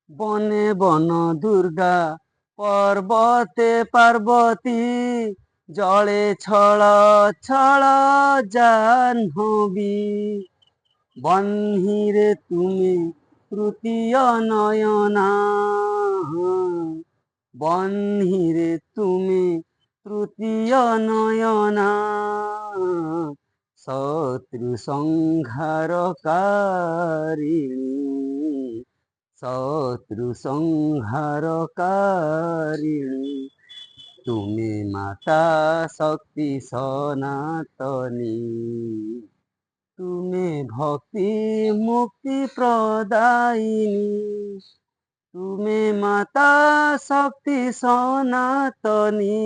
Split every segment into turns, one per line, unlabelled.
ବନେ ବନ ଦୁର୍ଗା, ପର୍ବତେ ପାର୍ବତୀ, ଜଳେ ଛଳ ଛଳ ଜାହ୍ନବୀ। ବହ୍ନିରେ ତୁମେ ତୃତୀୟ ନୟନା, ବହ୍ନିରେ ତୁମେ ତୃତୀୟ ନୟନା, ଶତ୍ରୁ ସଂହାରକାରିଣୀ, ଶତ୍ରୁ ସଂହାରକାରିଣୀ। ତୁମେ ମାତା ଶକ୍ତି ସନାତନୀ, ତୁମେ ଭକ୍ତି ମୁକ୍ତି ପ୍ରଦାୟିନୀ। ତୁମେ ମାତା ଶକ୍ତି ସନାତନୀ,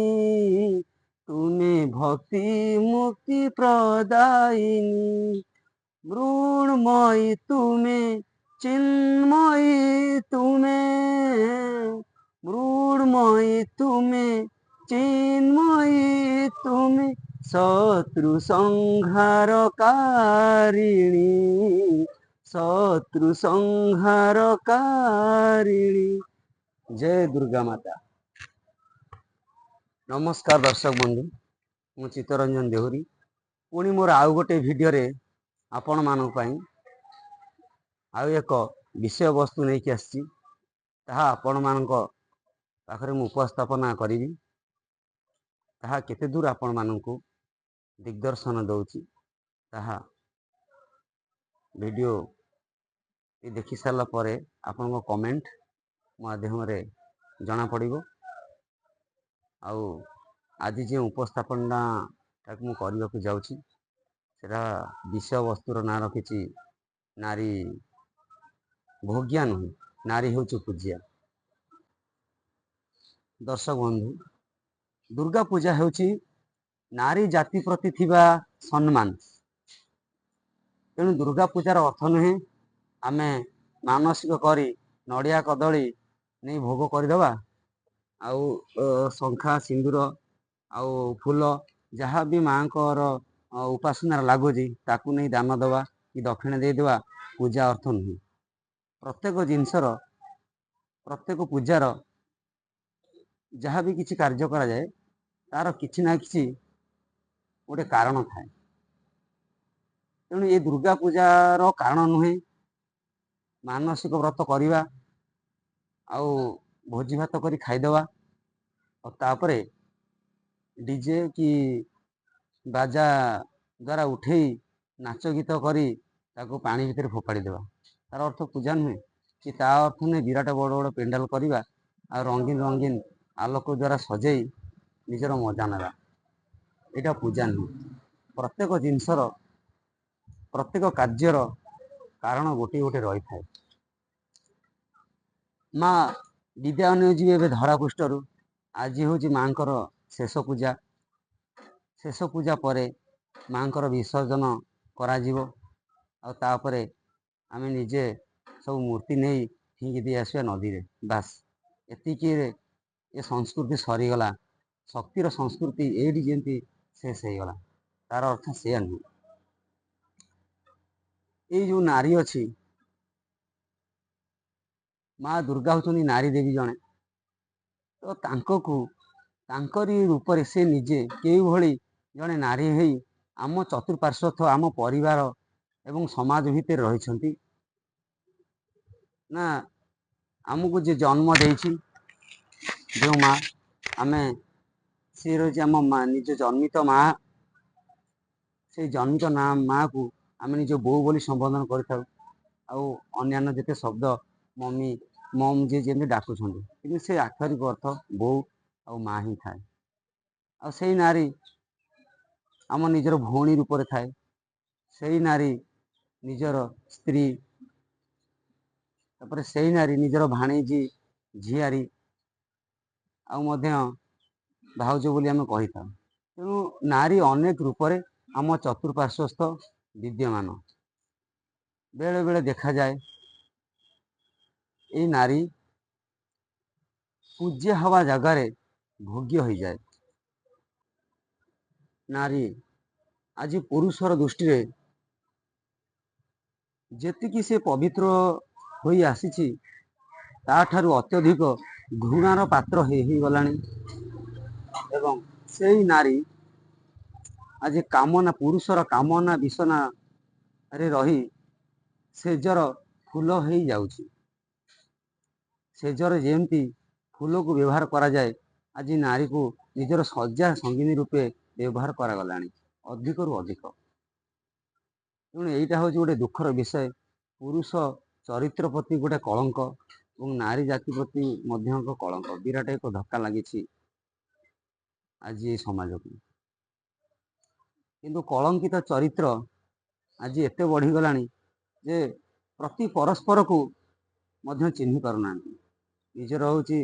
ତୁମେ ଭକ୍ତି ମୁକ୍ତି ପ୍ରଦାୟିନୀ। ମୃଣ୍ମୟୀ ତୁମେ, ଚିନ୍ମୟୀ ତୁମେ, ମୃଣ୍ମୟୀ ତୁମେ, ଚିନ୍ମୟୀ ତୁମେ, ଶତ୍ରୁ ସଂହାରକାରିଣୀ, ଶତ୍ରୁ ସଂହାରକାରିଣୀ। ଜୟ ଦୁର୍ଗା ମାତା। ନମସ୍କାର ଦର୍ଶକ ବନ୍ଧୁ, ମୁଁ ଚିତ୍ତରଞ୍ଜନ ଦେହୁରୀ ପୁଣି ମୋର ଆଉ ଗୋଟେ ଭିଡ଼ିଓରେ ଆପଣମାନଙ୍କ ପାଇଁ ଆଉ ଏକ ବିଷୟବସ୍ତୁ ନେଇକି ଆସିଛି। ତାହା ଆପଣମାନଙ୍କ ପାଖରେ ମୁଁ ଉପସ୍ଥାପନା କରିବି। ତାହା କେତେ ଦୂର ଆପଣମାନଙ୍କୁ ଦିଗ୍ଦର୍ଶନ ଦେଉଛି, ତାହା ଭିଡ଼ିଓ ଦେଖି ସାରିଲା ପରେ ଆପଣଙ୍କ କମେଣ୍ଟ ମାଧ୍ୟମରେ ଜଣାପଡ଼ିବ। ଆଉ ଆଜି ଯେଉଁ ଉପସ୍ଥାପନାଟାକୁ ମୁଁ କରିବାକୁ ଯାଉଛି, ସେଟା ବିଷୟବସ୍ତୁର ନାଁ ରଖିଛି ନାରୀ ଭୋଗ୍ୟା ନୁହେଁ, ନାରୀ ହେଉଛି ପୂଜ୍ୟା। ଦର୍ଶକ ବନ୍ଧୁ, ଦୁର୍ଗା ପୂଜା ହେଉଛି ନାରୀ ଜାତି ପ୍ରତି ଥିବା ସମ୍ମାନ। ତେଣୁ ଦୁର୍ଗା ପୂଜାର ଅର୍ଥ ନୁହେଁ ଆମେ ମାନସିକ କରି ନଡ଼ିଆ କଦଳୀ ନେଇ ଭୋଗ କରିଦେବା ଆଉ ଶଙ୍ଖା ସିନ୍ଦୁର ଆଉ ଫୁଲ ଯାହା ବି ମାଆଙ୍କର ଉପାସନାରେ ଲାଗୁଛି ତାକୁ ନେଇ ଦାନ ଦେବା କି ଦକ୍ଷିଣା ଦେଇଦେବା ପୂଜା ଅର୍ଥ ନୁହେଁ। ପ୍ରତ୍ୟେକ ଜିନିଷର, ପ୍ରତ୍ୟେକ ପୂଜାର ଯାହା ବି କିଛି କାର୍ଯ୍ୟ କରାଯାଏ, ତାର କିଛି ନା କିଛି ଗୋଟେ କାରଣ ଥାଏ। ତେଣୁ ଏ ଦୁର୍ଗା ପୂଜାର କାରଣ ନୁହେଁ ମାନସିକ ବ୍ରତ କରିବା ଆଉ ଭୋଜି ଭାତ କରି ଖାଇଦେବା ଆଉ ତାପରେ ଡିଜେ କି ବାଜା ଦ୍ୱାରା ଉଠେଇ ନାଚ ଗୀତ କରି ତାକୁ ପାଣି ଭିତରେ ଫୋପାଡ଼ି ଦେବା, ତାର ଅର୍ଥ ପୂଜା ନୁହେଁ। କି ତା ଅର୍ଥ ନୁହେଁ ବିରାଟ ବଡ଼ ବଡ଼ ପେଣ୍ଡାଲ କରିବା ଆଉ ରଙ୍ଗୀନ ରଙ୍ଗୀନ ଆଲୋକ ଦ୍ୱାରା ସଜେଇ ନିଜର ମଜା ନେବା, ଏଇଟା ପୂଜା ନୁହେଁ। ପ୍ରତ୍ୟେକ ଜିନିଷର, ପ୍ରତ୍ୟେକ କାର୍ଯ୍ୟର କାରଣ ଗୋଟିଏ ଗୋଟେ ରହିଥାଏ। ମା ବିଦାୟ ନେଇଯିବେ ଏବେ ଧରାପୃଷ୍ଠରୁ। ଆଜି ହେଉଛି ମାଙ୍କର ଶେଷ ପୂଜା। ଶେଷ ପୂଜା ପରେ ମାଙ୍କର ବିସର୍ଜନ କରାଯିବ ଆଉ ତାପରେ ଆମେ ନିଜେ ସବୁ ମୂର୍ତ୍ତି ନେଇ ଫିଙ୍ଗି ଦେଇ ଆସିବା ନଦୀରେ। ବାସ୍, ଏତିକିରେ ଏ ସଂସ୍କୃତି ସରିଗଲା। ଶକ୍ତିର ସଂସ୍କୃତି ଏଇଠି ଯେମିତି ଶେଷ ହେଇଗଲା, ତାର ଅର୍ଥ ସେଇଆ ନୁହେଁ। ଏଇ ଯୋଉ ନାରୀ ଅଛି, ମା ଦୁର୍ଗା ହେଉଛନ୍ତି ନାରୀ ଦେବୀ ଜଣେ। ତ ତାଙ୍କକୁ ତାଙ୍କରି ରୂପରେ ସେ ନିଜେ କେଉଁଭଳି ଜଣେ ନାରୀ ହେଇ ଆମ ଚତୁଃପାର୍ଶ୍ୱ, ଆମ ପରିବାର ଏବଂ ସମାଜ ଭିତରେ ରହିଛନ୍ତି ନା, ଆମକୁ ଯିଏ ଜନ୍ମ ଦେଇଛି ଯେଉଁ ମା, ଆମେ ସିଏ ରହିଛି ଆମ ମା, ନିଜ ଜନ୍ମିତ ମା। ସେଇ ଜନ୍ମିତ ନା ମାକୁ ଆମେ ନିଜ ବୋଉ ବୋଲି ସମ୍ବୋଧନ କରିଥାଉ ଆଉ ଅନ୍ୟାନ୍ୟ ଯେତେ ଶବ୍ଦ ମମି, ମମ୍, ଯିଏ ଯେମିତି ଡାକୁଛନ୍ତି, କିନ୍ତୁ ସେ ଆକ୍ଷରିକ ଅର୍ଥ ବୋଉ ଆଉ ମା ହିଁ ଥାଏ। ଆଉ ସେଇ ନାରୀ ଆମ ନିଜର ଭଉଣୀ ରୂପରେ ଥାଏ, ସେଇ ନାରୀ ନିଜର ସ୍ତ୍ରୀ, ତାପରେ ସେଇ ନାରୀ ନିଜର ଭାଣିଜୀ, ଝିଆରୀ ଆଉ ମଧ୍ୟ ଭାଉଜ ବୋଲି ଆମେ କହିଥାଉ। ତେଣୁ ନାରୀ ଅନେକ ରୂପରେ ଆମ ଚତୁଃପାର୍ଶ୍ୱସ୍ଥ ବିଦ୍ୟମାନ। ବେଳେବେଳେ ଦେଖାଯାଏ ଏଇ ନାରୀ ପୂଜ୍ୟ ହେବା ଜାଗାରେ ଭୋଗ୍ୟ ହୋଇଯାଏ। ନାରୀ ଆଜି ପୁରୁଷର ଦୃଷ୍ଟିରେ ଯେତିକି ସେ ପବିତ୍ର ହୋଇ ଆସିଛି, ତାଠାରୁ ଅତ୍ୟଧିକ ଘୃଣାର ପାତ୍ର ହେଇଗଲାଣି ଏବଂ ସେଇ ନାରୀ ଆଜି କାମନା, ପୁରୁଷର କାମନା ବିଷନାରେ ରହି ସେଜର ଫୁଲ ହେଇଯାଉଛି। ସେଜର ଯେମିତି ଫୁଲକୁ ବ୍ୟବହାର କରାଯାଏ, ଆଜି ନାରୀକୁ ନିଜର ଶଯ୍ୟା ସଙ୍ଗିନୀ ରୂପେ ବ୍ୟବହାର କରାଗଲାଣି ଅଧିକରୁ ଅଧିକ। ତେଣୁ ଏଇଟା ହେଉଛି ଗୋଟେ ଦୁଃଖର ବିଷୟ। ପୁରୁଷ ଚରିତ୍ର ପ୍ରତି ଗୋଟେ କଳଙ୍କ ଏବଂ ନାରୀ ଜାତି ପ୍ରତି ମଧ୍ୟ ଏକ କଳଙ୍କ, ବିରାଟ ଏକ ଧକ୍କା ଲାଗିଛି ଆଜି ଏଇ ସମାଜକୁ। କିନ୍ତୁ କଳଙ୍କିତ ଚରିତ୍ର ଆଜି ଏତେ ବଢ଼ିଗଲାଣି ଯେ ପ୍ରତି ପରସ୍ପରକୁ ମଧ୍ୟ ଚିହ୍ନି ପାରୁନାହାନ୍ତି। ନିଜର ହେଉଛି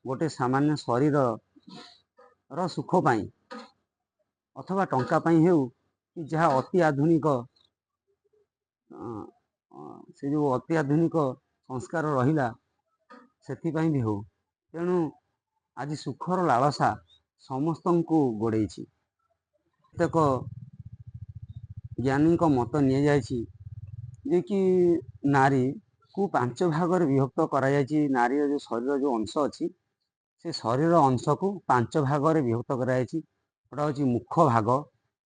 ଗୋଟେ ସାମାନ୍ୟ ଶରୀରର ସୁଖ ପାଇଁ ଅଥବା ଟଙ୍କା ପାଇଁ ହେଉ କି ଯାହା ଅତି ଆଧୁନିକ, ସେ ଯେଉଁ ଅତି ଆଧୁନିକ ସଂସ୍କାର ରହିଲା ସେଥିପାଇଁ ବି ହେଉ। ତେଣୁ ଆଜି ସୁଖର ଲାଳସା ସମସ୍ତଙ୍କୁ ଗୋଡ଼େଇଛି। କେତେକ ଜ୍ଞାନୀଙ୍କ ମତ ନିଆଯାଇଛି ଯେ କି ନାରୀକୁ 5 ଭାଗରେ ବିଭକ୍ତ କରାଯାଇଛି। ନାରୀର ଯେଉଁ ଶରୀର ଯେଉଁ ଅଂଶ ଅଛି, ସେ ଶରୀର ଅଂଶକୁ 5 ଭାଗରେ ବିଭକ୍ତ କରାଯାଇଛି। ଗୋଟା ହେଉଛି ମୁଖ ଭାଗ,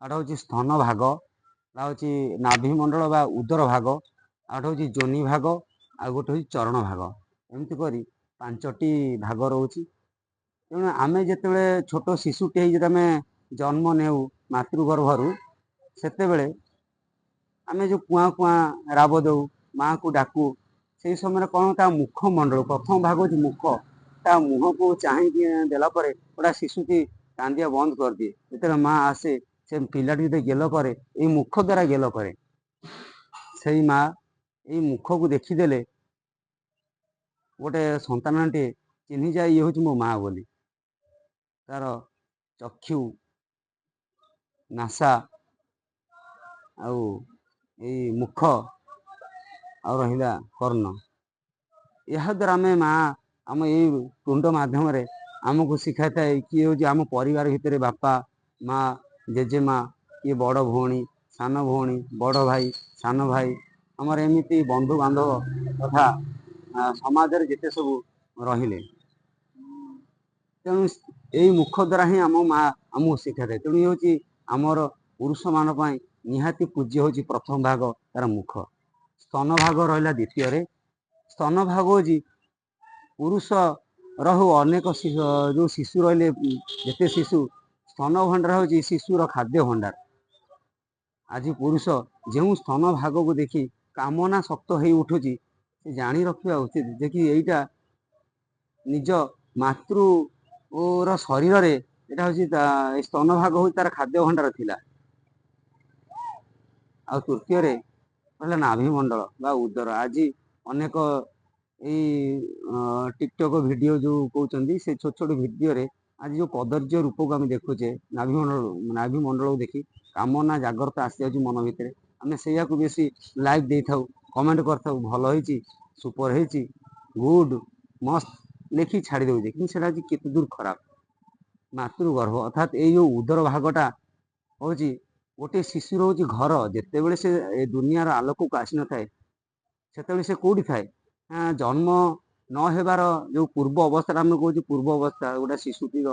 ଆଉ ହେଉଛି ସ୍ତନ ଭାଗ, ଆଉ ହେଉଛି ନାଭିମଣ୍ଡଳ ବା ଉଦର ଭାଗ, ଆଉ ଗୋଟେ ହେଉଛି ଯୋନି ଭାଗ, ଆଉ ଗୋଟେ ହେଉଛି ଚରଣ ଭାଗ। ଏମିତି କରି 5ଟି ଭାଗ ରହୁଛି। ତେଣୁ ଆମେ ଯେତେବେଳେ ଛୋଟ ଶିଶୁଟି ହେଇ ଯଦି ଆମେ ଜନ୍ମ ନେଉ ମାତୃଗର୍ଭରୁ, ସେତେବେଳେ ଆମେ ଯେଉଁ କୁଆଁ କୁଆଁ ରାବ ଦେଉ, ମାଆକୁ ଡାକୁ, ସେଇ ସମୟରେ କ'ଣ ତା ମୁଖମଣ୍ଡଳ, ପ୍ରଥମ ଭାଗ ହେଉଛି ମୁଖ, ତା ମୁହଁକୁ ଚାହିଁକି ଦେଲା ପରେ ଗୋଟା ଶିଶୁଟି କାନ୍ଦିବା ବନ୍ଦ କରିଦିଏ। ଯେତେବେଳେ ମା ଆସେ, ସେ ପିଲାଟି ଯେତେବେଳେ ଗେଲ କରେ, ଏଇ ମୁଖ ଦ୍ୱାରା ଗେଲ କରେ। ସେଇ ମା ଏଇ ମୁଖକୁ ଦେଖିଦେଲେ ଗୋଟେ ସନ୍ତାନଟିଏ ଚିହ୍ନିଯାଏ ଇଏ ହେଉଛି ମୋ ମା ବୋଲି। ତାର ଚକ୍ଷୁ, ନାସା ଆଉ ଏଇ ମୁଖ ଆଉ ରହିଲା କର୍ଣ୍ଣ, ଏହାଦ୍ୱାରା ଆମେ ମା ଆମ ଏଇ ତୁଣ୍ଡ ମାଧ୍ୟମରେ ଆମକୁ ଶିଖାଇଥାଏ କିଏ ହେଉଛି ଆମ ପରିବାର ଭିତରେ ବାପା, ମା, ଜେଜେମା, କିଏ ବଡ଼ ଭଉଣୀ, ସାନ ଭଉଣୀ, ବଡ଼ ଭାଇ, ସାନ ଭାଇ, ଆମର ଏମିତି ବନ୍ଧୁବାନ୍ଧବ ତଥା ସମାଜରେ ଯେତେ ସବୁ ରହିଲେ। ତେଣୁ ଏଇ ମୁଖ ଦ୍ୱାରା ହିଁ ଆମ ମା ଆମକୁ ଶିଖାଇଥାଏ। ତେଣୁ ଇଏ ହେଉଛି ଆମର ପୁରୁଷମାନଙ୍କ ପାଇଁ ନିହାତି ପୂଜ୍ୟ ହେଉଛି ପ୍ରଥମ ଭାଗ ତାର ମୁଖ। ସ୍ତନ ଭାଗ ରହିଲା ଦ୍ୱିତୀୟରେ। ସ୍ତନ ଭାଗ ହେଉଛି ପୁରୁଷର ହଉ ଅନେକ ଯେଉଁ ଶିଶୁ ରହିଲେ, ଯେତେ ଶିଶୁ, ସ୍ତନ ଭଣ୍ଡାର ହେଉଛି ଶିଶୁର ଖାଦ୍ୟ ଭଣ୍ଡାର। ଆଜି ପୁରୁଷ ଯେଉଁ ସ୍ତନ ଭାଗକୁ ଦେଖି କାମନା ଶକ୍ତ ହେଇ ଉଠୁଛି, ସେ ଜାଣି ରଖିବା ଉଚିତ ଯେ କି ଏଇଟା ନିଜ ମାତୃର ଶରୀରରେ ଏଇଟା ହେଉଛି ତା ସ୍ତନ ଭାଗ ହେଉଛି ତାର ଖାଦ୍ୟ ଭଣ୍ଡାର ଥିଲା। ଆଉ ତୃତୀୟରେ ରହିଲା ନାଭିମଣ୍ଡଳ ବା ଉଦର। ଆଜି ଅନେକ ଏଇ ଟିକଟକ୍ ଭିଡ଼ିଓ ଯେଉଁ କହୁଛନ୍ତି, ସେ ଛୋଟ ଛୋଟ ଭିଡ଼ିଓରେ ଆଜି ଯେଉଁ କଦର୍ଯ୍ୟ ରୂପକୁ ଆମେ ଦେଖୁଛେ, ନାଭିମଣ୍ଡଳକୁ ଦେଖି କାମନା ଜାଗ୍ରତ ଆସିଯାଉଛି ମନ ଭିତରେ। ଆମେ ସେଇଆକୁ ବେଶୀ ଲାଇକ୍ ଦେଇଥାଉ, କମେଣ୍ଟ କରିଥାଉ, ଭଲ ହେଇଛି, ସୁପର ହେଇଛି, ଗୁଡ୍, ମସ୍ତ ଲେଖି ଛାଡ଼ି ଦେଉଛେ। କିନ୍ତୁ ସେଇଟା ହେଉଛି କେତେ ଦୂର ଖରାପ। ମାତୃଗର୍ଭ ଅର୍ଥାତ୍ ଏଇ ଯେଉଁ ଉଦର ଭାଗଟା ହେଉଛି ଗୋଟିଏ ଶିଶୁର ହେଉଛି ଘର। ଯେତେବେଳେ ସେ ଏ ଦୁନିଆର ଆଲୋକକୁ ଆସିନଥାଏ, ସେତେବେଳେ ସେ କେଉଁଠି ଥାଏ? ଜନ୍ମ ନ ହେବାର ଯେଉଁ ପୂର୍ବ ଅବସ୍ଥାଟା ଆମେ କହୁଛୁ, ପୂର୍ବ ଅବସ୍ଥା ଗୋଟେ ଶିଶୁଟିର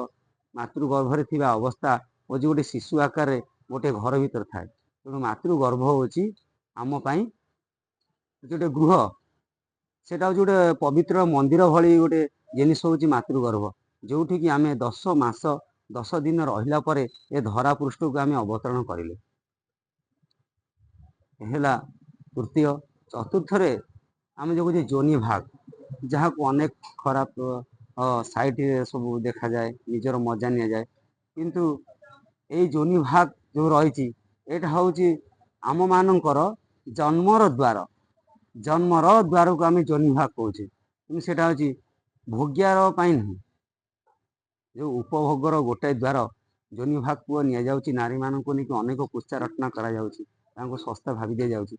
ମାତୃଗର୍ଭରେ ଥିବା ଅବସ୍ଥା ହେଉଛି ଗୋଟେ ଶିଶୁ ଆକାରରେ ଗୋଟେ ଘର ଭିତରେ ଥାଏ। ତେଣୁ ମାତୃଗର୍ଭ ହେଉଛି ଆମ ପାଇଁ ଗୋଟେ ଗୃହ, ସେଇଟା ହେଉଛି ଗୋଟେ ପବିତ୍ର ମନ୍ଦିର ଭଳି ଗୋଟେ ଜିନିଷ ହେଉଛି ମାତୃଗର୍ଭ, ଯେଉଁଠିକି ଆମେ 10 ମାସ 10 ଦିନ ରହିଲା ପରେ ଏ ଧରା ପୃଷ୍ଠକୁ ଆମେ ଅବତରଣ କରିଲେ। ହେଲା ତୃତୀୟ। ଚତୁର୍ଥରେ ଆମେ ଯେଉଁ କହୁଛେ ଯୋନି ଭାଗ, ଯାହାକୁ ଅନେକ ଖରାପ ସାଇଟ୍ରେ ସବୁ ଦେଖାଯାଏ, ନିଜର ମଜା ନିଆଯାଏ। କିନ୍ତୁ ଏଇ ଯୋନି ଭାଗ ଯେଉଁ ରହିଛି, ଏଇଟା ହେଉଛି ଆମମାନଙ୍କର ଜନ୍ମର ଦ୍ୱାର। ଜନ୍ମର ଦ୍ୱାରକୁ ଆମେ ଯୋନି ଭାଗ କହୁଛେ, କିନ୍ତୁ ସେଇଟା ହେଉଛି ଭୋଗ୍ୟାର ପାଇଁ ନୁହେଁ। ଯେଉଁ ଉପଭୋଗର ଗୋଟାଏ ଦ୍ୱାର ଯୋନି ଭାଗକୁ ନିଆଯାଉଛି, ନାରୀମାନଙ୍କୁ ନେଇକି ଅନେକ କୁତ୍ସା ରଚନା କରାଯାଉଛି, ତାଙ୍କୁ ଶସ୍ତା ଭାବି ଦିଆଯାଉଛି।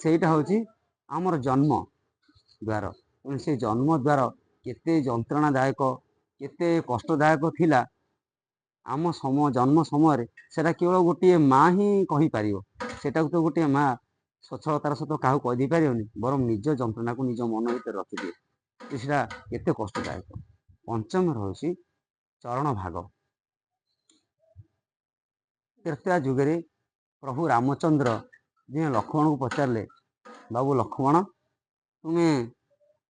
ସେଇଟା ହେଉଛି ଆମର ଜନ୍ମ ଦ୍ୱାର। ତେଣୁ ସେ ଜନ୍ମ ଦ୍ୱାର କେତେ ଯନ୍ତ୍ରଣାଦାୟକ, କେତେ କଷ୍ଟଦାୟକ ଥିଲା ଆମ ଜନ୍ମ ସମୟରେ, ସେଇଟା କେବଳ ଗୋଟିଏ ମା ହିଁ କହିପାରିବ। ସେଇଟାକୁ ତ ଗୋଟିଏ ମା ସ୍ୱଚ୍ଛଳତାର ସହିତ କାହାକୁ କହିଦେଇପାରିବନି, ବରଂ ନିଜ ଯନ୍ତ୍ରଣାକୁ ନିଜ ମନ ଭିତରେ ରଖିଦିଏ। ସେଟା କେତେ କଷ୍ଟଦାୟକ। ପଞ୍ଚମ ହେଉଛି ଚରଣ ଭାଗ। ତ୍ରେତୟା ଯୁଗରେ ପ୍ରଭୁ ରାମଚନ୍ଦ୍ର ଦିନେ ଲକ୍ଷ୍ମଣକୁ ପଚାରିଲେ, ବାବୁ ଲକ୍ଷ୍ମଣ, ତୁମେ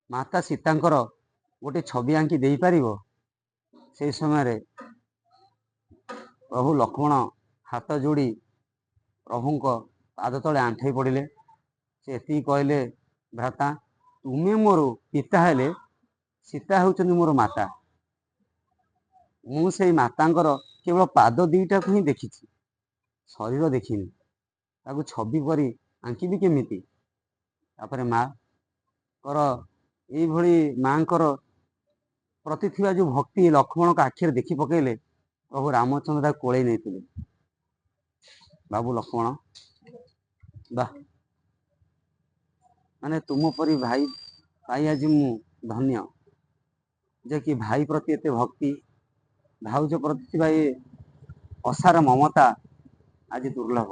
ମାତା ସୀତାଙ୍କର ଗୋଟେ ଛବି ଆଙ୍କି ଦେଇପାରିବ? ସେଇ ସମୟରେ ପ୍ରଭୁ ଲକ୍ଷ୍ମଣ ହାତ ଯୋଡ଼ି ପ୍ରଭୁଙ୍କ ପାଦ ତଳେ ଆଣ୍ଠେଇ ପଡ଼ିଲେ। ସେ ଏତିକି କହିଲେ, ଭ୍ରାତା, ତୁମେ ମୋର ପିତା ହେଲେ ସୀତା ହେଉଛନ୍ତି ମୋର ମାତା। ମୁଁ ସେଇ ମାତାଙ୍କର କେବଳ ପାଦ ଦିଟାକୁ ହିଁ ଦେଖିଛି, ଶରୀର ଦେଖିନି। ତାକୁ ଛବି ପରି ଆଙ୍କିବି କେମିତି? ତାପରେ ମାଙ୍କର ଏଇଭଳି ମାଙ୍କର ପ୍ରତି ଥିବା ଯୋଉ ଭକ୍ତି ଲକ୍ଷ୍ମଣଙ୍କ ଆଖିରେ ଦେଖି ପକେଇଲେ, ପ୍ରଭୁ ରାମଚନ୍ଦ୍ର ତାକୁ କୋଳେଇ ନେଇଥିଲେ। ବାବୁ ଲକ୍ଷ୍ମଣ, ବାଃ, ମାନେ ତୁମ ପରି ଭାଇ ପାଇ ଆଜି ମୁଁ ଧନ୍ୟ, ଯେ କି ଭାଇ ପ୍ରତି ଏତେ ଭକ୍ତି, ଭାଉଜ ପ୍ରତି ଥିବା ଏ ଅସାର ମମତା ଆଜି ଦୁର୍ଲଭ।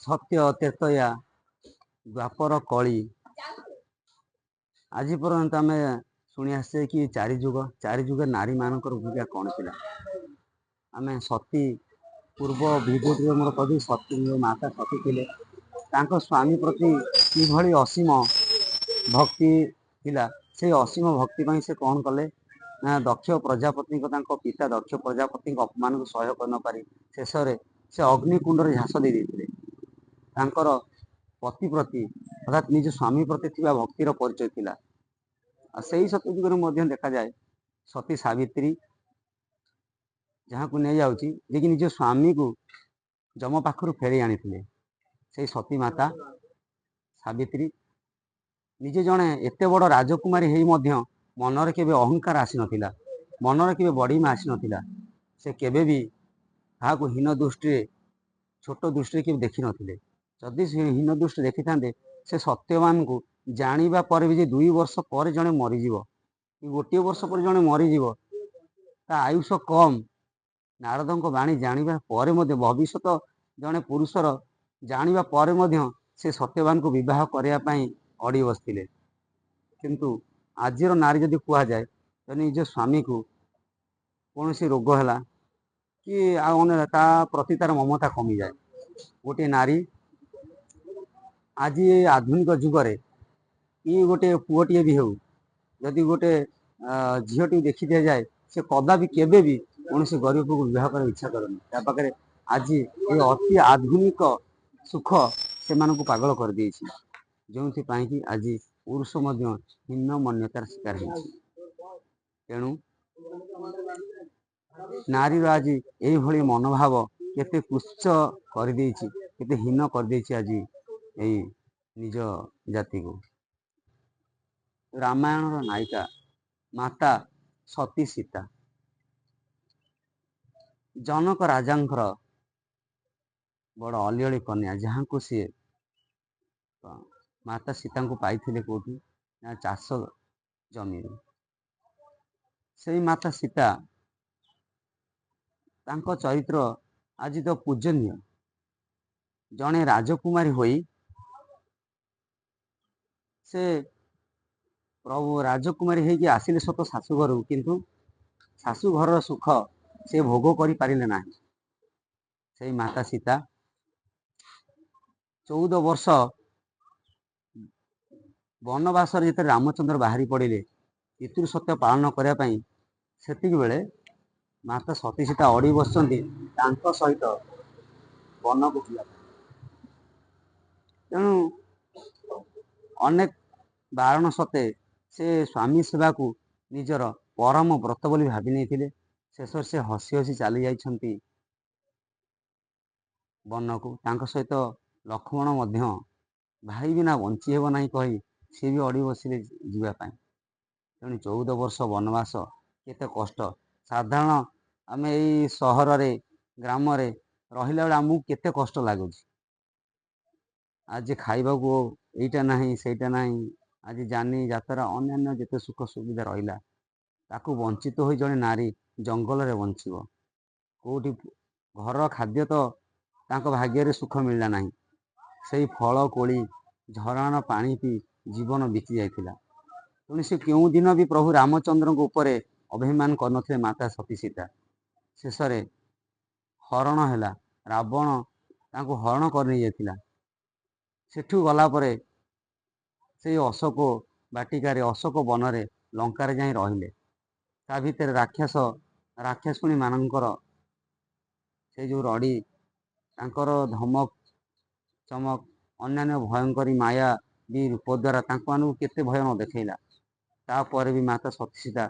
ସତ୍ୟ, ତ୍ରେତୟା, ଦ୍ୱାପର, କଳି, ଆଜି ପର୍ଯ୍ୟନ୍ତ ଆମେ ଶୁଣି ଆସିଛେ କି ଚାରି ଯୁଗ, ଚାରି ଯୁଗ ନାରୀମାନଙ୍କର ଭୂମିକା କ'ଣ ଥିଲା। ଆମେ ସତୀ ପୂର୍ବ ଭିଡ଼ିଓଟିରେ ମୋର କହିବି, ସତୀ ମାତା ସତୀ ଥିଲେ, ତାଙ୍କ ସ୍ୱାମୀ ପ୍ରତି କିଭଳି ଅସୀମ ଭକ୍ତି ଥିଲା। ସେଇ ଅସୀମ ଭକ୍ତି ପାଇଁ ସେ କ'ଣ କଲେ ନା, ଦକ୍ଷ ପ୍ରଜାପତିଙ୍କ, ତାଙ୍କ ପିତା ଦକ୍ଷ ପ୍ରଜାପତିଙ୍କ ଅପମାନକୁ ସହ୍ୟ କରିନପାରି ଶେଷରେ ସେ ଅଗ୍ନିକୁଣ୍ଡରେ ଝାସ ଦେଇ ଦେଇଥିଲେ। ତାଙ୍କର ପତି ପ୍ରତି, ଅର୍ଥାତ୍ ନିଜ ସ୍ୱାମୀ ପ୍ରତି ଥିବା ଭକ୍ତିର ପରିଚୟ ଥିଲା। ଆଉ ସେଇ ସତୀ ଯୁଗରେ ମଧ୍ୟ ଦେଖାଯାଏ ସତୀ ସାବିତ୍ରୀ, ଯାହାକୁ ନେଇଯାଉଛି, ଯିଏକି ନିଜ ସ୍ୱାମୀକୁ ଯମ ପାଖରୁ ଫେରେଇ ଆଣିଥିଲେ। ସେଇ ସତୀ ମାତା ସାବିତ୍ରୀ ନିଜେ ଜଣେ ଏତେ ବଡ଼ ରାଜକୁମାରୀ ହେଇ ମଧ୍ୟ ମନରେ କେବେ ଅହଙ୍କାର ଆସିନଥିଲା, ମନରେ କେବେ ବଡ଼ିମା ଆସିନଥିଲା। ସେ କେବେ ବି କାହାକୁ ହୀନ ଦୃଷ୍ଟିରେ, ଛୋଟ ଦୃଷ୍ଟିରେ କେବେ ଦେଖିନଥିଲେ। ଯଦି ସେ ହୀନ ଦୃଷ୍ଟି ଦେଖିଥାନ୍ତେ, ସେ ସତ୍ୟବାନଙ୍କୁ ଜାଣିବା ପରେ ବି ଯେ 2 ବର୍ଷ ପରେ ଜଣେ ମରିଯିବ କି 1 ବର୍ଷ ପରେ ଜଣେ ମରିଯିବ, ତା ଆୟୁଷ କମ୍, ନାରଦଙ୍କ ବାଣୀ ଜାଣିବା ପରେ ମଧ୍ୟ, ଭବିଷ୍ୟତ ଜଣେ ପୁରୁଷର ଜାଣିବା ପରେ ମଧ୍ୟ ସେ ସତ୍ୟବାନଙ୍କୁ ବିବାହ କରିବା ପାଇଁ ଅଡ଼ି ବସିଥିଲେ। କିନ୍ତୁ ଆଜିର ନାରୀ ଯଦି କୁହାଯାଏ, ତ ନିଜ ସ୍ୱାମୀକୁ କୌଣସି ରୋଗ ହେଲା କି ଆଉ ଅନ୍ୟ, ତା ପ୍ରତି ତାର ମମତା କମିଯାଏ। ଗୋଟିଏ ନାରୀ ଆଜି ଏ ଆଧୁନିକ ଯୁଗରେ କି ଗୋଟେ ପୁଅଟିଏ ବି ହେଉ, ଯଦି ଗୋଟେ ଝିଅଟିକୁ ଦେଖି ଦିଆଯାଏ, ସେ କଦାପି କେବେ ବି କୌଣସି ଗରିବ ପୁଅକୁ ବିବାହ କରିବାକୁ ଇଚ୍ଛା କରେନି। ତା ପାଖରେ ଆଜି ଏ ଅତି ଆଧୁନିକ ସୁଖ ସେମାନଙ୍କୁ ପାଗଳ କରିଦେଇଛି, ଯେଉଁଥିପାଇଁ କି ଆଜି ପୁରୁଷ ମଧ୍ୟ ହୀନ ମନ୍ୟତାର ଶିକାର ହେଇଛି। ତେଣୁ ନାରୀର ଆଜି ଏଇଭଳି ମନୋଭାବ କେତେ କୁତ୍ସିତ କରିଦେଇଛି, କେତେ ହୀନ କରିଦେଇଛି ଆଜି ଏଇ ନିଜ ଜାତିକୁ। ରାମାୟଣର ନାୟିକା ମାତା ସତୀ ସୀତା, ଜନକ ରାଜାଙ୍କର ବଡ଼ ଅଲିଅଳି କନ୍ୟା, ଯାହାଙ୍କୁ ସିଏ ମାତା ସୀତାଙ୍କୁ ପାଇଥିଲେ କୋଉଠି ନା ଚାଷ ଜମିରେ। ସେଇ ମାତା ସୀତା, ତାଙ୍କ ଚରିତ୍ର ଆଜି ତ ପୂଜନୀୟ। ଜଣେ ରାଜକୁମାରୀ ହୋଇ ସେ ପ୍ରଭୁ ରାଜକୁମାରୀ ହେଇକି ଆସିଲେ ସତ ଶାଶୁଘରକୁ, କିନ୍ତୁ ଶାଶୁଘରର ସୁଖ ସେ ଭୋଗ କରିପାରିଲେ ନାହିଁ। ସେଇ ମାତା ସୀତା 14 ବର୍ଷ ବନବାସରେ ଯେତେବେଳେ ରାମଚନ୍ଦ୍ର ବାହାରି ପଡ଼ିଲେ ପିତୃ ସତ୍ୟ ପାଳନ କରିବା ପାଇଁ, ସେତିକି ବେଳେ ମାତା ସତୀ ସୀତା ଅଡ଼ି ବସିଛନ୍ତି ତାଙ୍କ ସହିତ ବନକୁ ଯିବା ପାଇଁ। ତେଣୁ ଅନେକ ବାରଣ ସତ୍ତ୍ୱେ ସେ ସ୍ୱାମୀ ସେବାକୁ ନିଜର ପରମ ବ୍ରତ ବୋଲି ଭାବି ନେଇଥିଲେ। ଶେଷରେ ସେ ହସି ହସି ଚାଲି ଯାଇଛନ୍ତି ବନକୁ। ତାଙ୍କ ସହିତ ଲକ୍ଷ୍ମଣ ମଧ୍ୟ ଭାଇ ବିନା ବଞ୍ଚି ହେବ ନାହିଁ କହି ସିଏ ବି ଅଡ଼ି ବସିଲେ ଯିବା ପାଇଁ। ତେଣୁ 14 ବର୍ଷ ବନବାସ କେତେ କଷ୍ଟ। ସାଧାରଣ ଆମେ ଏଇ ସହରରେ ଗ୍ରାମରେ ରହିଲା ବେଳେ ଆମକୁ କେତେ କଷ୍ଟ ଲାଗୁଛି। ଆଜି ଖାଇବାକୁ ଏଇଟା ନାହିଁ, ସେଇଟା ନାହିଁ, ଆଜି ଯାନି ଯାତ୍ରା ଅନ୍ୟାନ୍ୟ ଯେତେ ସୁଖ ସୁବିଧା ରହିଲା, ତାକୁ ବଞ୍ଚିତ ହୋଇ ଜଣେ ନାରୀ ଜଙ୍ଗଲରେ ବଞ୍ଚିବ। କେଉଁଠି ଘରର ଖାଦ୍ୟ ତ ତାଙ୍କ ଭାଗ୍ୟରେ ସୁଖ ମିଳିଲା ନାହିଁ, ସେଇ ଫଳ କୋଳି ଝରଣାର ପାଣି ପିଇ ଜୀବନ ବିତି ଯାଇଥିଲା। ତେଣୁ ସେ କେଉଁ ଦିନ ବି ପ୍ରଭୁ ରାମଚନ୍ଦ୍ରଙ୍କ ଉପରେ ଅଭିମାନ କରିନଥିଲେ ମାତା ସତୀ ସୀତା। ଶେଷରେ ହରଣ ହେଲା, ରାବଣ ତାଙ୍କୁ ହରଣ କରି ନେଇଯାଇଥିଲା। ସେଠୁ ଗଲା ପରେ ସେଇ ଅଶୋକ ବାଟିକାରେ, ଅଶୋକ ବନରେ, ଲଙ୍କାରେ ଯାଇ ରହିଲେ। ତା ଭିତରେ ରାକ୍ଷସ ରାକ୍ଷସୁଣୀ ମାନଙ୍କର ସେ ଯେଉଁ ରଡ଼ି, ତାଙ୍କର ଧମକ ଚମକ, ଅନ୍ୟାନ୍ୟ ଭୟଙ୍କରୀ ମାୟା ବି ରୂପ ଦ୍ୱାରା ତାଙ୍କମାନଙ୍କୁ କେତେ ଭୟ ନ ଦେଖେଇଲା। ତାପରେ ବି ମାତା ସତୀ ସୀତା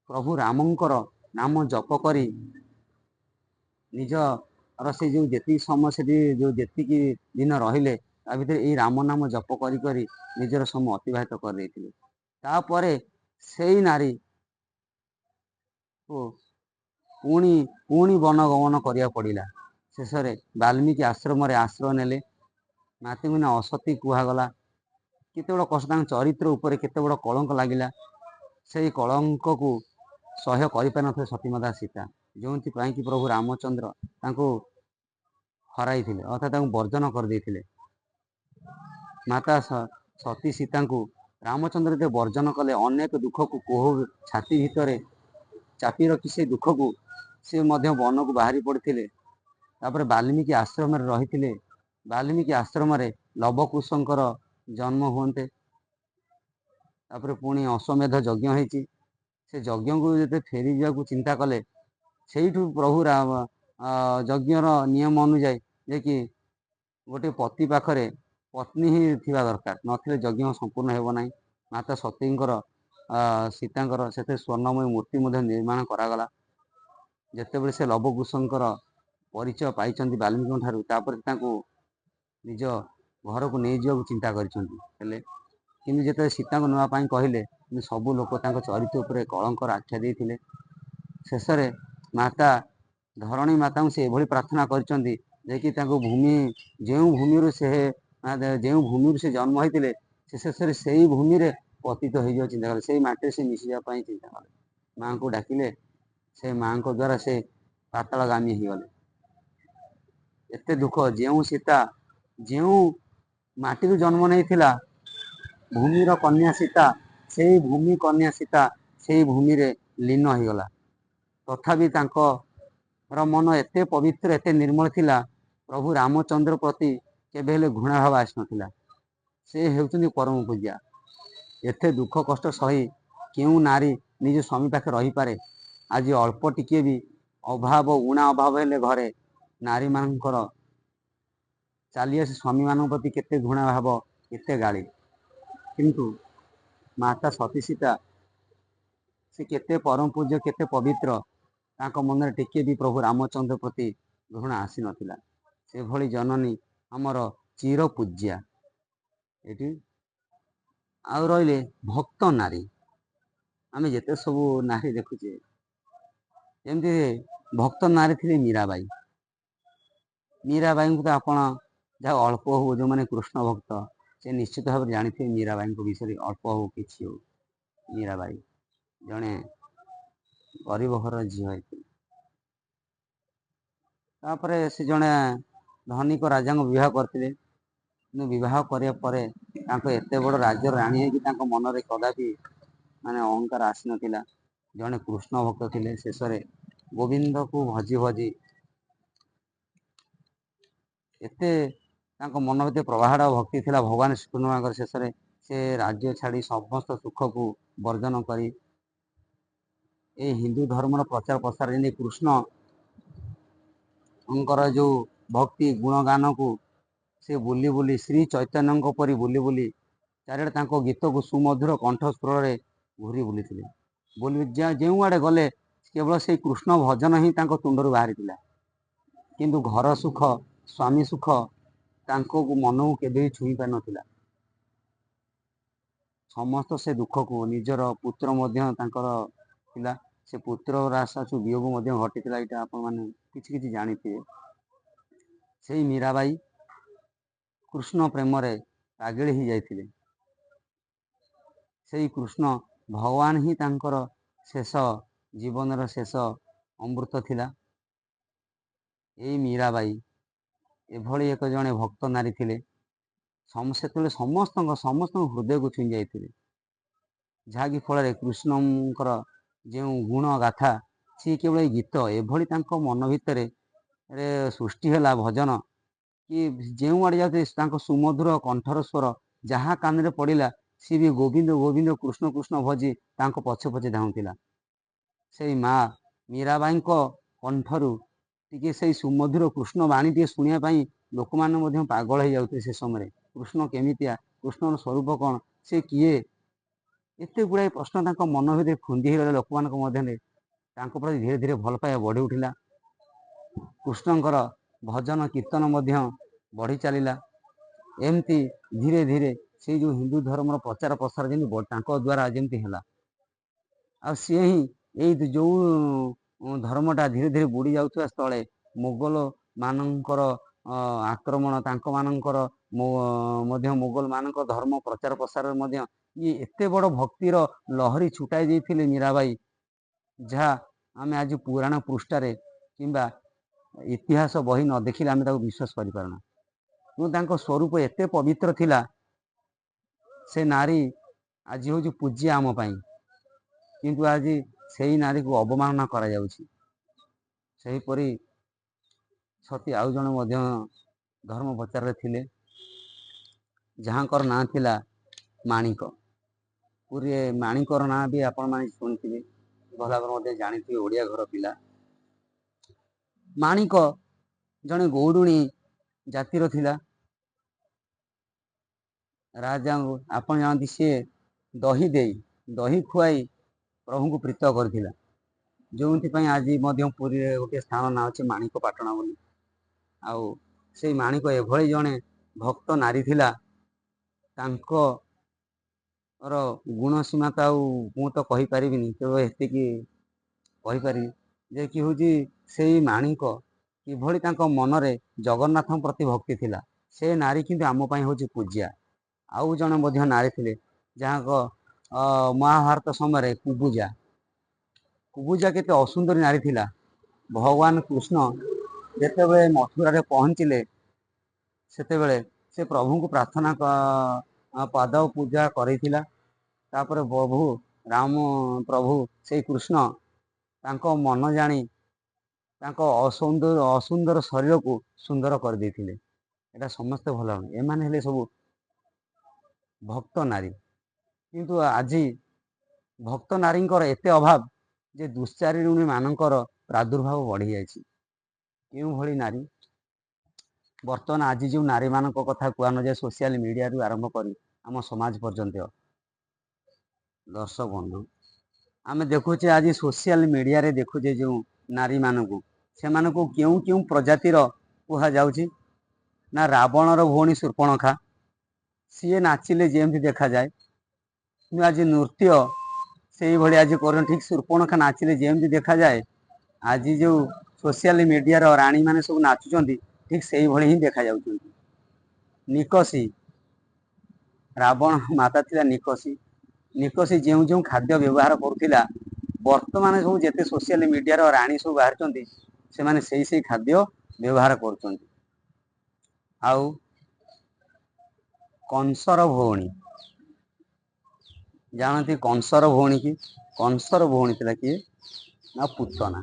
ପ୍ରଭୁ ରାମଙ୍କର ନାମ ଜପ କରି ନିଜର ସେ ଯେଉଁ ଯେତିକି ସମୟ ସେଠି ଯେଉଁ ଯେତିକି ଦିନ ରହିଲେ, ତା ଭିତରେ ଏଇ ରାମ ନାମ ଜପ କରି କରି ନିଜର ସମୟ ଅତିବାହିତ କରିଦେଇଥିଲେ। ତାପରେ ସେଇ ନାରୀ ପୁଣି ପୁଣି ବନଗମନ କରିବାକୁ ପଡ଼ିଲା। ଶେଷରେ ବାଲ୍ମୀକି ଆଶ୍ରମରେ ଆଶ୍ରୟ ନେଲେ। ମାତିଙ୍କୁ ନା ଅସତୀ କୁହାଗଲା। କେତେ ବଡ଼ କଷ୍ଟ, ତାଙ୍କ ଚରିତ୍ର ଉପରେ କେତେ ବଡ଼ କଳଙ୍କ ଲାଗିଲା। ସେଇ କଳଙ୍କକୁ ସହ୍ୟ କରିପାରିନଥିଲେ ସତୀମାତା ସୀତା, ଯେଉଁଥିପାଇଁ କି ପ୍ରଭୁ ରାମଚନ୍ଦ୍ର ତାଙ୍କୁ ହରାଇଥିଲେ, ଅର୍ଥାତ୍ ତାଙ୍କୁ ବର୍ଜନ କରିଦେଇଥିଲେ। ମାତା ସତୀ ସୀତାଙ୍କୁ ରାମଚନ୍ଦ୍ର ଯେତେ ବର୍ଜନ କଲେ, ଅନେକ ଦୁଃଖକୁ କୋହ ଛାତି ଭିତରେ ଚାପି ରଖି ସେ ଦୁଃଖକୁ ସେ ମଧ୍ୟ ବନକୁ ବାହାରି ପଡ଼ିଥିଲେ। ତାପରେ ବାଲ୍ମୀକି ଆଶ୍ରମରେ ରହିଥିଲେ। ବାଲ୍ମୀକି ଆଶ୍ରମରେ ଲବକୁଶଙ୍କର ଜନ୍ମ ହୁଅନ୍ତେ, ତାପରେ ପୁଣି ଅଶ୍ୱମେଧ ଯଜ୍ଞ ହେଇଛି। ସେ ଯଜ୍ଞକୁ ଯେତେ ଫେରିଯିବାକୁ ଚିନ୍ତା କଲେ, ସେଇଠୁ ପ୍ରଭୁ ରାମ ଯଜ୍ଞର ନିୟମ ଅନୁଯାୟୀ ଯେ କି ଗୋଟେ ପତି ପାଖରେ ପତ୍ନୀ ହିଁ ଥିବା ଦରକାର, ନଥିଲେ ଯଜ୍ଞ ସମ୍ପୂର୍ଣ୍ଣ ହେବ ନାହିଁ। ମାତା ସତୀଙ୍କର ସୀତାଙ୍କର ସେଥିରେ ସ୍ୱର୍ଣ୍ଣମୟ ମୂର୍ତ୍ତି ମଧ୍ୟ ନିର୍ମାଣ କରାଗଲା। ଯେତେବେଳେ ସେ ଲବକୁଶଙ୍କର ପରିଚୟ ପାଇଛନ୍ତି ବାଲ୍ମୀକିଙ୍କ ଠାରୁ, ତାପରେ ତାଙ୍କୁ ନିଜ ଘରକୁ ନେଇଯିବାକୁ ଚିନ୍ତା କରିଛନ୍ତି। ହେଲେ କିନ୍ତୁ ଯେତେବେଳେ ସୀତାଙ୍କୁ ନେବା ପାଇଁ କହିଲେ, କିନ୍ତୁ ସବୁ ଲୋକ ତାଙ୍କ ଚରିତ୍ର ଉପରେ କଳଙ୍କର ଆଖ୍ୟା ଦେଇଥିଲେ। ଶେଷରେ ମାତା ଧରଣୀ ମାତାଙ୍କୁ ସେ ଏଭଳି ପ୍ରାର୍ଥନା କରିଛନ୍ତି ଯେ କି ତାଙ୍କୁ ଭୂମି, ଯେଉଁ ଭୂମିରୁ ସେ ଯେଉଁ ଭୂମିରୁ ସେ ଜନ୍ମ ହେଇଥିଲେ, ସେ ଶେଷରେ ସେଇ ଭୂମିରେ ପତିତ ହେଇଯିବ ଚିନ୍ତା କଲେ, ସେଇ ମାଟିରେ ସେ ମିଶିଯିବା ପାଇଁ ଚିନ୍ତା କଲେ। ମାଆଙ୍କୁ ଡାକିଲେ, ସେ ମାଆଙ୍କ ଦ୍ୱାରା ସେ ପାତାଳଗାମୀ ହେଇଗଲେ। ଏତେ ଦୁଃଖ, ଯେଉଁ ସୀତା ଯେଉଁ ମାଟିରୁ ଜନ୍ମ ନେଇଥିଲା, ଭୂମିର କନ୍ୟା ସୀତା, ସେଇ ଭୂମି କନ୍ୟା ସୀତା ସେଇ ଭୂମିରେ ଲୀନ ହେଇଗଲା। ତଥାପି ତାଙ୍କର ମନ ଏତେ ପବିତ୍ର, ଏତେ ନିର୍ମଳ ଥିଲା, ପ୍ରଭୁ ରାମଚନ୍ଦ୍ର ପ୍ରତି କେବେ ହେଲେ ଘୃଣା ଭାବ ଆସିନଥିଲା। ସେ ହେଉଛନ୍ତି ପରମ ପୂଜା। ଏତେ ଦୁଃଖ କଷ୍ଟ ସହି କେଉଁ ନାରୀ ନିଜ ସ୍ୱାମୀ ପାଖରେ ରହିପାରେ? ଆଜି ଅଳ୍ପ ଟିକିଏ ବି ଅଭାବ, ଉଣା ଅଭାବ ହେଲେ ଘରେ ନାରୀମାନଙ୍କର ଚାଲି ଆସେ ସ୍ୱାମୀମାନଙ୍କ ପ୍ରତି କେତେ ଘୃଣା ଭାବ, କେତେ ଗାଳି। କିନ୍ତୁ ମାତା ସତୀ ସୀତା ସେ କେତେ ପରମ ପୂଜ୍ୟ, କେତେ ପବିତ୍ର, ତାଙ୍କ ମନରେ ଟିକିଏ ବି ପ୍ରଭୁ ରାମଚନ୍ଦ୍ର ପ୍ରତି ଘୃଣା ଆସିନଥିଲା। ସେଭଳି ଜନନୀ ଆମର ଚିର ପୂଜ୍ୟା। ଏଠି ଆଉ ରହିଲେ ଭକ୍ତ ନାରୀ। ଆମେ ଯେତେ ସବୁ ନାରୀ ଦେଖୁଛେ, ଯେମିତି ଭକ୍ତ ନାରୀ ଥିଲେ ମୀରାବାଇ। ମୀରାବାଇଙ୍କୁ ତ ଆପଣ ଯାହା ଅଳ୍ପ ହଉ, ଯେଉଁମାନେ କୃଷ୍ଣ ଭକ୍ତ ସେ ନିଶ୍ଚିତ ଭାବରେ ଜାଣିଥିବେ ମୀରାବାଇଙ୍କ ବିଷୟରେ ଅଳ୍ପ ହଉ କିଛି ହଉ। ମୀରାବାଇ ଜଣେ ଗରିବ ଘରର ଝିଅ ହେଇଥିଲେ। ତାପରେ ସେ ଜଣେ ଧନିକ ରାଜାଙ୍କୁ ବିବାହ କରିଥିଲେ। କିନ୍ତୁ ବିବାହ କରିବା ପରେ ତାଙ୍କ ଏତେ ବଡ଼ ରାଜ୍ୟର ରାଣୀ ହେଇକି ତାଙ୍କ ମନରେ କଦାପି ମାନେ ଅହଙ୍କାର ଆସିନଥିଲା। ଜଣେ କୃଷ୍ଣ ଭକ୍ତ ଥିଲେ। ଶେଷରେ ଗୋବିନ୍ଦକୁ ଭଜି ଭଜି ଏତେ ତାଙ୍କ ମନ ଭିତରେ ପ୍ରଗାଢ଼ ଭକ୍ତି ଥିଲା ଭଗବାନ ଶ୍ରୀକୃଷ୍ଣଙ୍କର, ଶେଷରେ ସେ ରାଜ୍ୟ ଛାଡ଼ି ସମସ୍ତ ସୁଖକୁ ବର୍ଜନ କରି ଏଇ ହିନ୍ଦୁ ଧର୍ମର ପ୍ରଚାର ପ୍ରସାର, ଯେମିତି କୃଷ୍ଣଙ୍କର ଯେଉଁ ଭକ୍ତି ଗୁଣଗାନକୁ ସେ ବୁଲି ବୁଲି ଶ୍ରୀ ଚୈତନ୍ୟଙ୍କ ପରି ବୁଲି ବୁଲି ଚାରିଆଡ଼େ ତାଙ୍କ ଗୀତକୁ ସୁମଧୁର କଣ୍ଠସ୍ୱରରେ ଘୁରି ବୁଲିଥିଲେ। ବୁଲି ଯେଉଁଆଡ଼େ ଗଲେ କେବଳ ସେଇ କୃଷ୍ଣ ଭଜନ ହିଁ ତାଙ୍କ ତୁଣ୍ଡରୁ ବାହାରିଥିଲା। କିନ୍ତୁ ଘର ସୁଖ, ସ୍ୱାମୀ ସୁଖ ତାଙ୍କ ମନକୁ କେବେ ବି ଛୁଇଁ ପାରିନଥିଲା। ସମସ୍ତ ସେ ଦୁଃଖକୁ, ନିଜର ପୁତ୍ର ମଧ୍ୟ ତାଙ୍କର ଥିଲା, ସେ ପୁତ୍ର ରାଶାସୁ ବିୟୋଗ ମଧ୍ୟ ଘଟିଥିଲା, ଏଇଟା ଆପଣମାନେ କିଛି କିଛି ଜାଣିଥିବେ। ସେଇ ମୀରାବାଇ କୃଷ୍ଣ ପ୍ରେମରେ ପାଗଳି ହେଇଯାଇଥିଲେ। ସେଇ କୃଷ୍ଣ ଭଗବାନ ହିଁ ତାଙ୍କର ଶେଷ ଜୀବନର ଶେଷ ଅମୃତ ଥିଲା। ଏଇ ମୀରାବାଇ ଏଭଳି ଏକ ଜଣେ ଭକ୍ତ ନାରୀ ଥିଲେ। ସେତେବେଳେ ସମସ୍ତଙ୍କ ସମସ୍ତଙ୍କ ହୃଦୟକୁ ଛୁଇଁ ଯାଇଥିଲେ, ଯାହାକି ଫଳରେ କୃଷ୍ଣଙ୍କର ଯେଉଁ ଗୁଣ ଗାଥା, ସିଏ କେବଳ ଏଇ ଗୀତ ଏଭଳି ତାଙ୍କ ମନ ଭିତରେ ସୃଷ୍ଟି ହେଲା ଭଜନ କି ଯେଉଁଆଡ଼େ ଯାଉଥିଲେ, ତାଙ୍କ ସୁମଧୁର କଣ୍ଠର ସ୍ୱର ଯାହା କାନରେ ପଡ଼ିଲା, ସିଏ ବି ଗୋବିନ୍ଦ ଗୋବିନ୍ଦ, କୃଷ୍ଣ କୃଷ୍ଣ ଭଜି ତାଙ୍କ ପଛେ ପଛେ ଧାଉଁଥିଲା। ସେଇ ମା ମୀରାବାଈଙ୍କ କଣ୍ଠରୁ ଟିକେ ସେଇ ସୁମଧୁର କୃଷ୍ଣ ବାଣୀ ଟିକେ ଶୁଣିବା ପାଇଁ ଲୋକମାନେ ମଧ୍ୟ ପାଗଳ ହେଇଯାଉଥିଲେ ସେ ସମୟରେ। କୃଷ୍ଣ କେମିତିଆ, କୃଷ୍ଣର ସ୍ୱରୂପ କ'ଣ, ସେ କିଏ, ଏତେ ଗୁଡ଼ାଏ ପ୍ରଶ୍ନ ତାଙ୍କ ମନ ଭିତରେ ଖୁନ୍ଦି ହେଇଗଲା। ଲୋକମାନଙ୍କ ମଧ୍ୟରେ ତାଙ୍କ ପ୍ରତି ଧୀରେ ଧୀରେ ଭଲ ପାଇବା ବଢ଼ି ଉଠିଲା। କୃଷ୍ଣଙ୍କର ଭଜନ କୀର୍ତ୍ତନ ମଧ୍ୟ ବଢ଼ି ଚାଲିଲା। ଏମିତି ଧୀରେ ଧୀରେ ସେଇ ଯେଉଁ ହିନ୍ଦୁ ଧର୍ମର ପ୍ରଚାର ପ୍ରସାର ଯେମିତି ତାଙ୍କ ଦ୍ୱାରା ଯେମିତି ହେଲା, ଆଉ ସିଏ ହିଁ ଏଇ ଯେଉଁ ଧର୍ମଟା ଧୀରେ ଧୀରେ ବୁଡ଼ି ଯାଉଥିବା ସ୍ଥଳେ ମୋଗଲ ମାନଙ୍କର ଆକ୍ରମଣ, ତାଙ୍କ ମାନଙ୍କର ମଧ୍ୟ ମୋଗଲ ମାନଙ୍କ ଧର୍ମ ପ୍ରଚାର ପ୍ରସାରରେ ମଧ୍ୟ ଇଏ ଏତେ ବଡ଼ ଭକ୍ତିର ଲହରୀ ଛୁଟାଇ ଦେଇଥିଲେ ମୀରାବାଈ, ଯାହା ଆମେ ଆଜି ପୁରାଣ ପୃଷ୍ଠାରେ କିମ୍ବା ଇତିହାସ ବହି ନ ଦେଖିଲେ ଆମେ ତାକୁ ବିଶ୍ୱାସ କରିପାରୁନା। କିନ୍ତୁ ତାଙ୍କ ସ୍ୱରୂପ ଏତେ ପବିତ୍ର ଥିଲା। ସେ ନାରୀ ଆଜି ହେଉଛି ପୂଜ୍ୟ ଆମ ପାଇଁ, କିନ୍ତୁ ଆଜି ସେଇ ନାରୀକୁ ଅବମାନନା କରାଯାଉଛି। ସେହିପରି ସତୀ ଆଉ ଜଣେ ମଧ୍ୟ ଧର୍ମ ପ୍ରଚାରରେ ଥିଲେ, ଯାହାଙ୍କର ନାଁ ଥିଲା ମାଣିକ। ପୁରୀରେ ମାଣିକର ନାଁ ବି ଆପଣମାନେ ଶୁଣିଥିବେ, ଭଲ ଭାବରେ ମଧ୍ୟ ଜାଣିଥିବେ, ଓଡ଼ିଆ ଘର ପିଲା। ମାଣିକ ଜଣେ ଗୌଡ଼ୁଣୀ ଜାତିର ଥିଲା। ରାଜାଙ୍କୁ ଆପଣ ଜାଣନ୍ତି, ସିଏ ଦହି ଦେଇ, ଦହି ଖୁଆଇ ପ୍ରଭୁଙ୍କୁ ପ୍ରୀତ କରିଥିଲା, ଯେଉଁଥିପାଇଁ ଆଜି ମଧ୍ୟ ପୁରୀରେ ଗୋଟିଏ ସ୍ଥାନ ନାଁ ଅଛି ମାଣିକ ପାଟଣା ବୋଲି। ଆଉ ସେଇ ମାଣିକ ଏଭଳି ଜଣେ ଭକ୍ତ ନାରୀ ଥିଲା, ତାଙ୍କର ଗୁଣ ସୀମା ତ ଆଉ ମୁଁ ତ କହିପାରିବିନି। କେବଳ ଏତିକି କହିପାରିବି ଯେ କି ହେଉଛି ସେଇ ମାଣିକ କିଭଳି ତାଙ୍କ ମନରେ ଜଗନ୍ନାଥଙ୍କ ପ୍ରତି ଭକ୍ତି ଥିଲା। ସେ ନାରୀ କିନ୍ତୁ ଆମ ପାଇଁ ହେଉଛି ପୂଜ୍ୟା। ଆଉ ଜଣେ ମଧ୍ୟ ନାରୀ ଥିଲେ, ଯାହାଙ୍କ ମହାଭାରତ ସମୟରେ କୁବୁଜା। କୁବୁଜା କେତେ ଅସୁନ୍ଦରୀ ନାରୀ ଥିଲା। ଭଗବାନ କୃଷ୍ଣ ଯେତେବେଳେ ମଥୁରାରେ ପହଞ୍ଚିଲେ, ସେତେବେଳେ ସେ ପ୍ରଭୁଙ୍କୁ ପ୍ରାର୍ଥନା, ପାଦ ପୂଜା କରିଥିଲା। ତାପରେ ପ୍ରଭୁ ରାମ, ପ୍ରଭୁ ସେଇ କୃଷ୍ଣ ତାଙ୍କ ମନ ଜାଣି ତାଙ୍କ ଅସୁନ୍ଦର ଅସୁନ୍ଦର ଶରୀରକୁ ସୁନ୍ଦର କରିଦେଇଥିଲେ। ଏଇଟା ସମସ୍ତେ ଭଲ। ଏମାନେ ହେଲେ ସବୁ ଭକ୍ତ ନାରୀ। କିନ୍ତୁ ଆଜି ଭକ୍ତ ନାରୀଙ୍କର ଏତେ ଅଭାବ ଯେ ଦୁଶ୍ଚାରିଣୀ ମାନଙ୍କର ପ୍ରାଦୁର୍ଭାବ ବଢ଼ିଯାଇଛି। କେଉଁଭଳି ନାରୀ? ବର୍ତ୍ତମାନ ଆଜି ଯେଉଁ ନାରୀମାନଙ୍କ କଥା କୁହା ନଯାଏ, ସୋସିଆଲ ମିଡ଼ିଆରୁ ଆରମ୍ଭ କରି ଆମ ସମାଜ ପର୍ଯ୍ୟନ୍ତ। ଦର୍ଶକ ବନ୍ଧୁ, ଆମେ ଦେଖୁଛେ ଆଜି ସୋସିଆଲ ମିଡ଼ିଆରେ ଦେଖୁଛେ ଯେଉଁ ନାରୀମାନଙ୍କୁ, ସେମାନଙ୍କୁ କେଉଁ କେଉଁ ପ୍ରଜାତିର କୁହାଯାଉଛି ନା, ରାବଣର ଭଉଣୀ ସୂର୍ପଣଖା, ସିଏ ନାଚିଲେ ଯେମିତି ଦେଖାଯାଏ। କିନ୍ତୁ ଆଜି ନୃତ୍ୟ ସେଇଭଳି ଆଜି କରୁଛନ୍ତି। ଠିକ୍ ସୂର୍ପଣଖା ନାଚିଲେ ଯେମିତି ଦେଖାଯାଏ, ଆଜି ଯେଉଁ ସୋସିଆଲ ମିଡ଼ିଆର ରାଣୀମାନେ ସବୁ ନାଚୁଛନ୍ତି, ଠିକ୍ ସେଇଭଳି ହିଁ ଦେଖାଯାଉଛନ୍ତି। ନିକସି, ରାବଣ ମାତା ଥିଲା ନିକସି। ନିକସି ଯେଉଁ ଯେଉଁ ଖାଦ୍ୟ ବ୍ୟବହାର କରୁଥିଲା, ବର୍ତ୍ତମାନ ସବୁ ଯେତେ ସୋସିଆଲ ମିଡ଼ିଆର ରାଣୀ ସବୁ ବାହାରିଛନ୍ତି, ସେମାନେ ସେଇ ସେଇ ଖାଦ୍ୟ ବ୍ୟବହାର କରୁଛନ୍ତି। ଆଉ କଂସର ଭଉଣୀ ଜାଣନ୍ତି? କଂସର ଭଉଣୀ କି? କଂସର ଭଉଣୀ ଥିଲା କିଏ ନା ପୁତନା।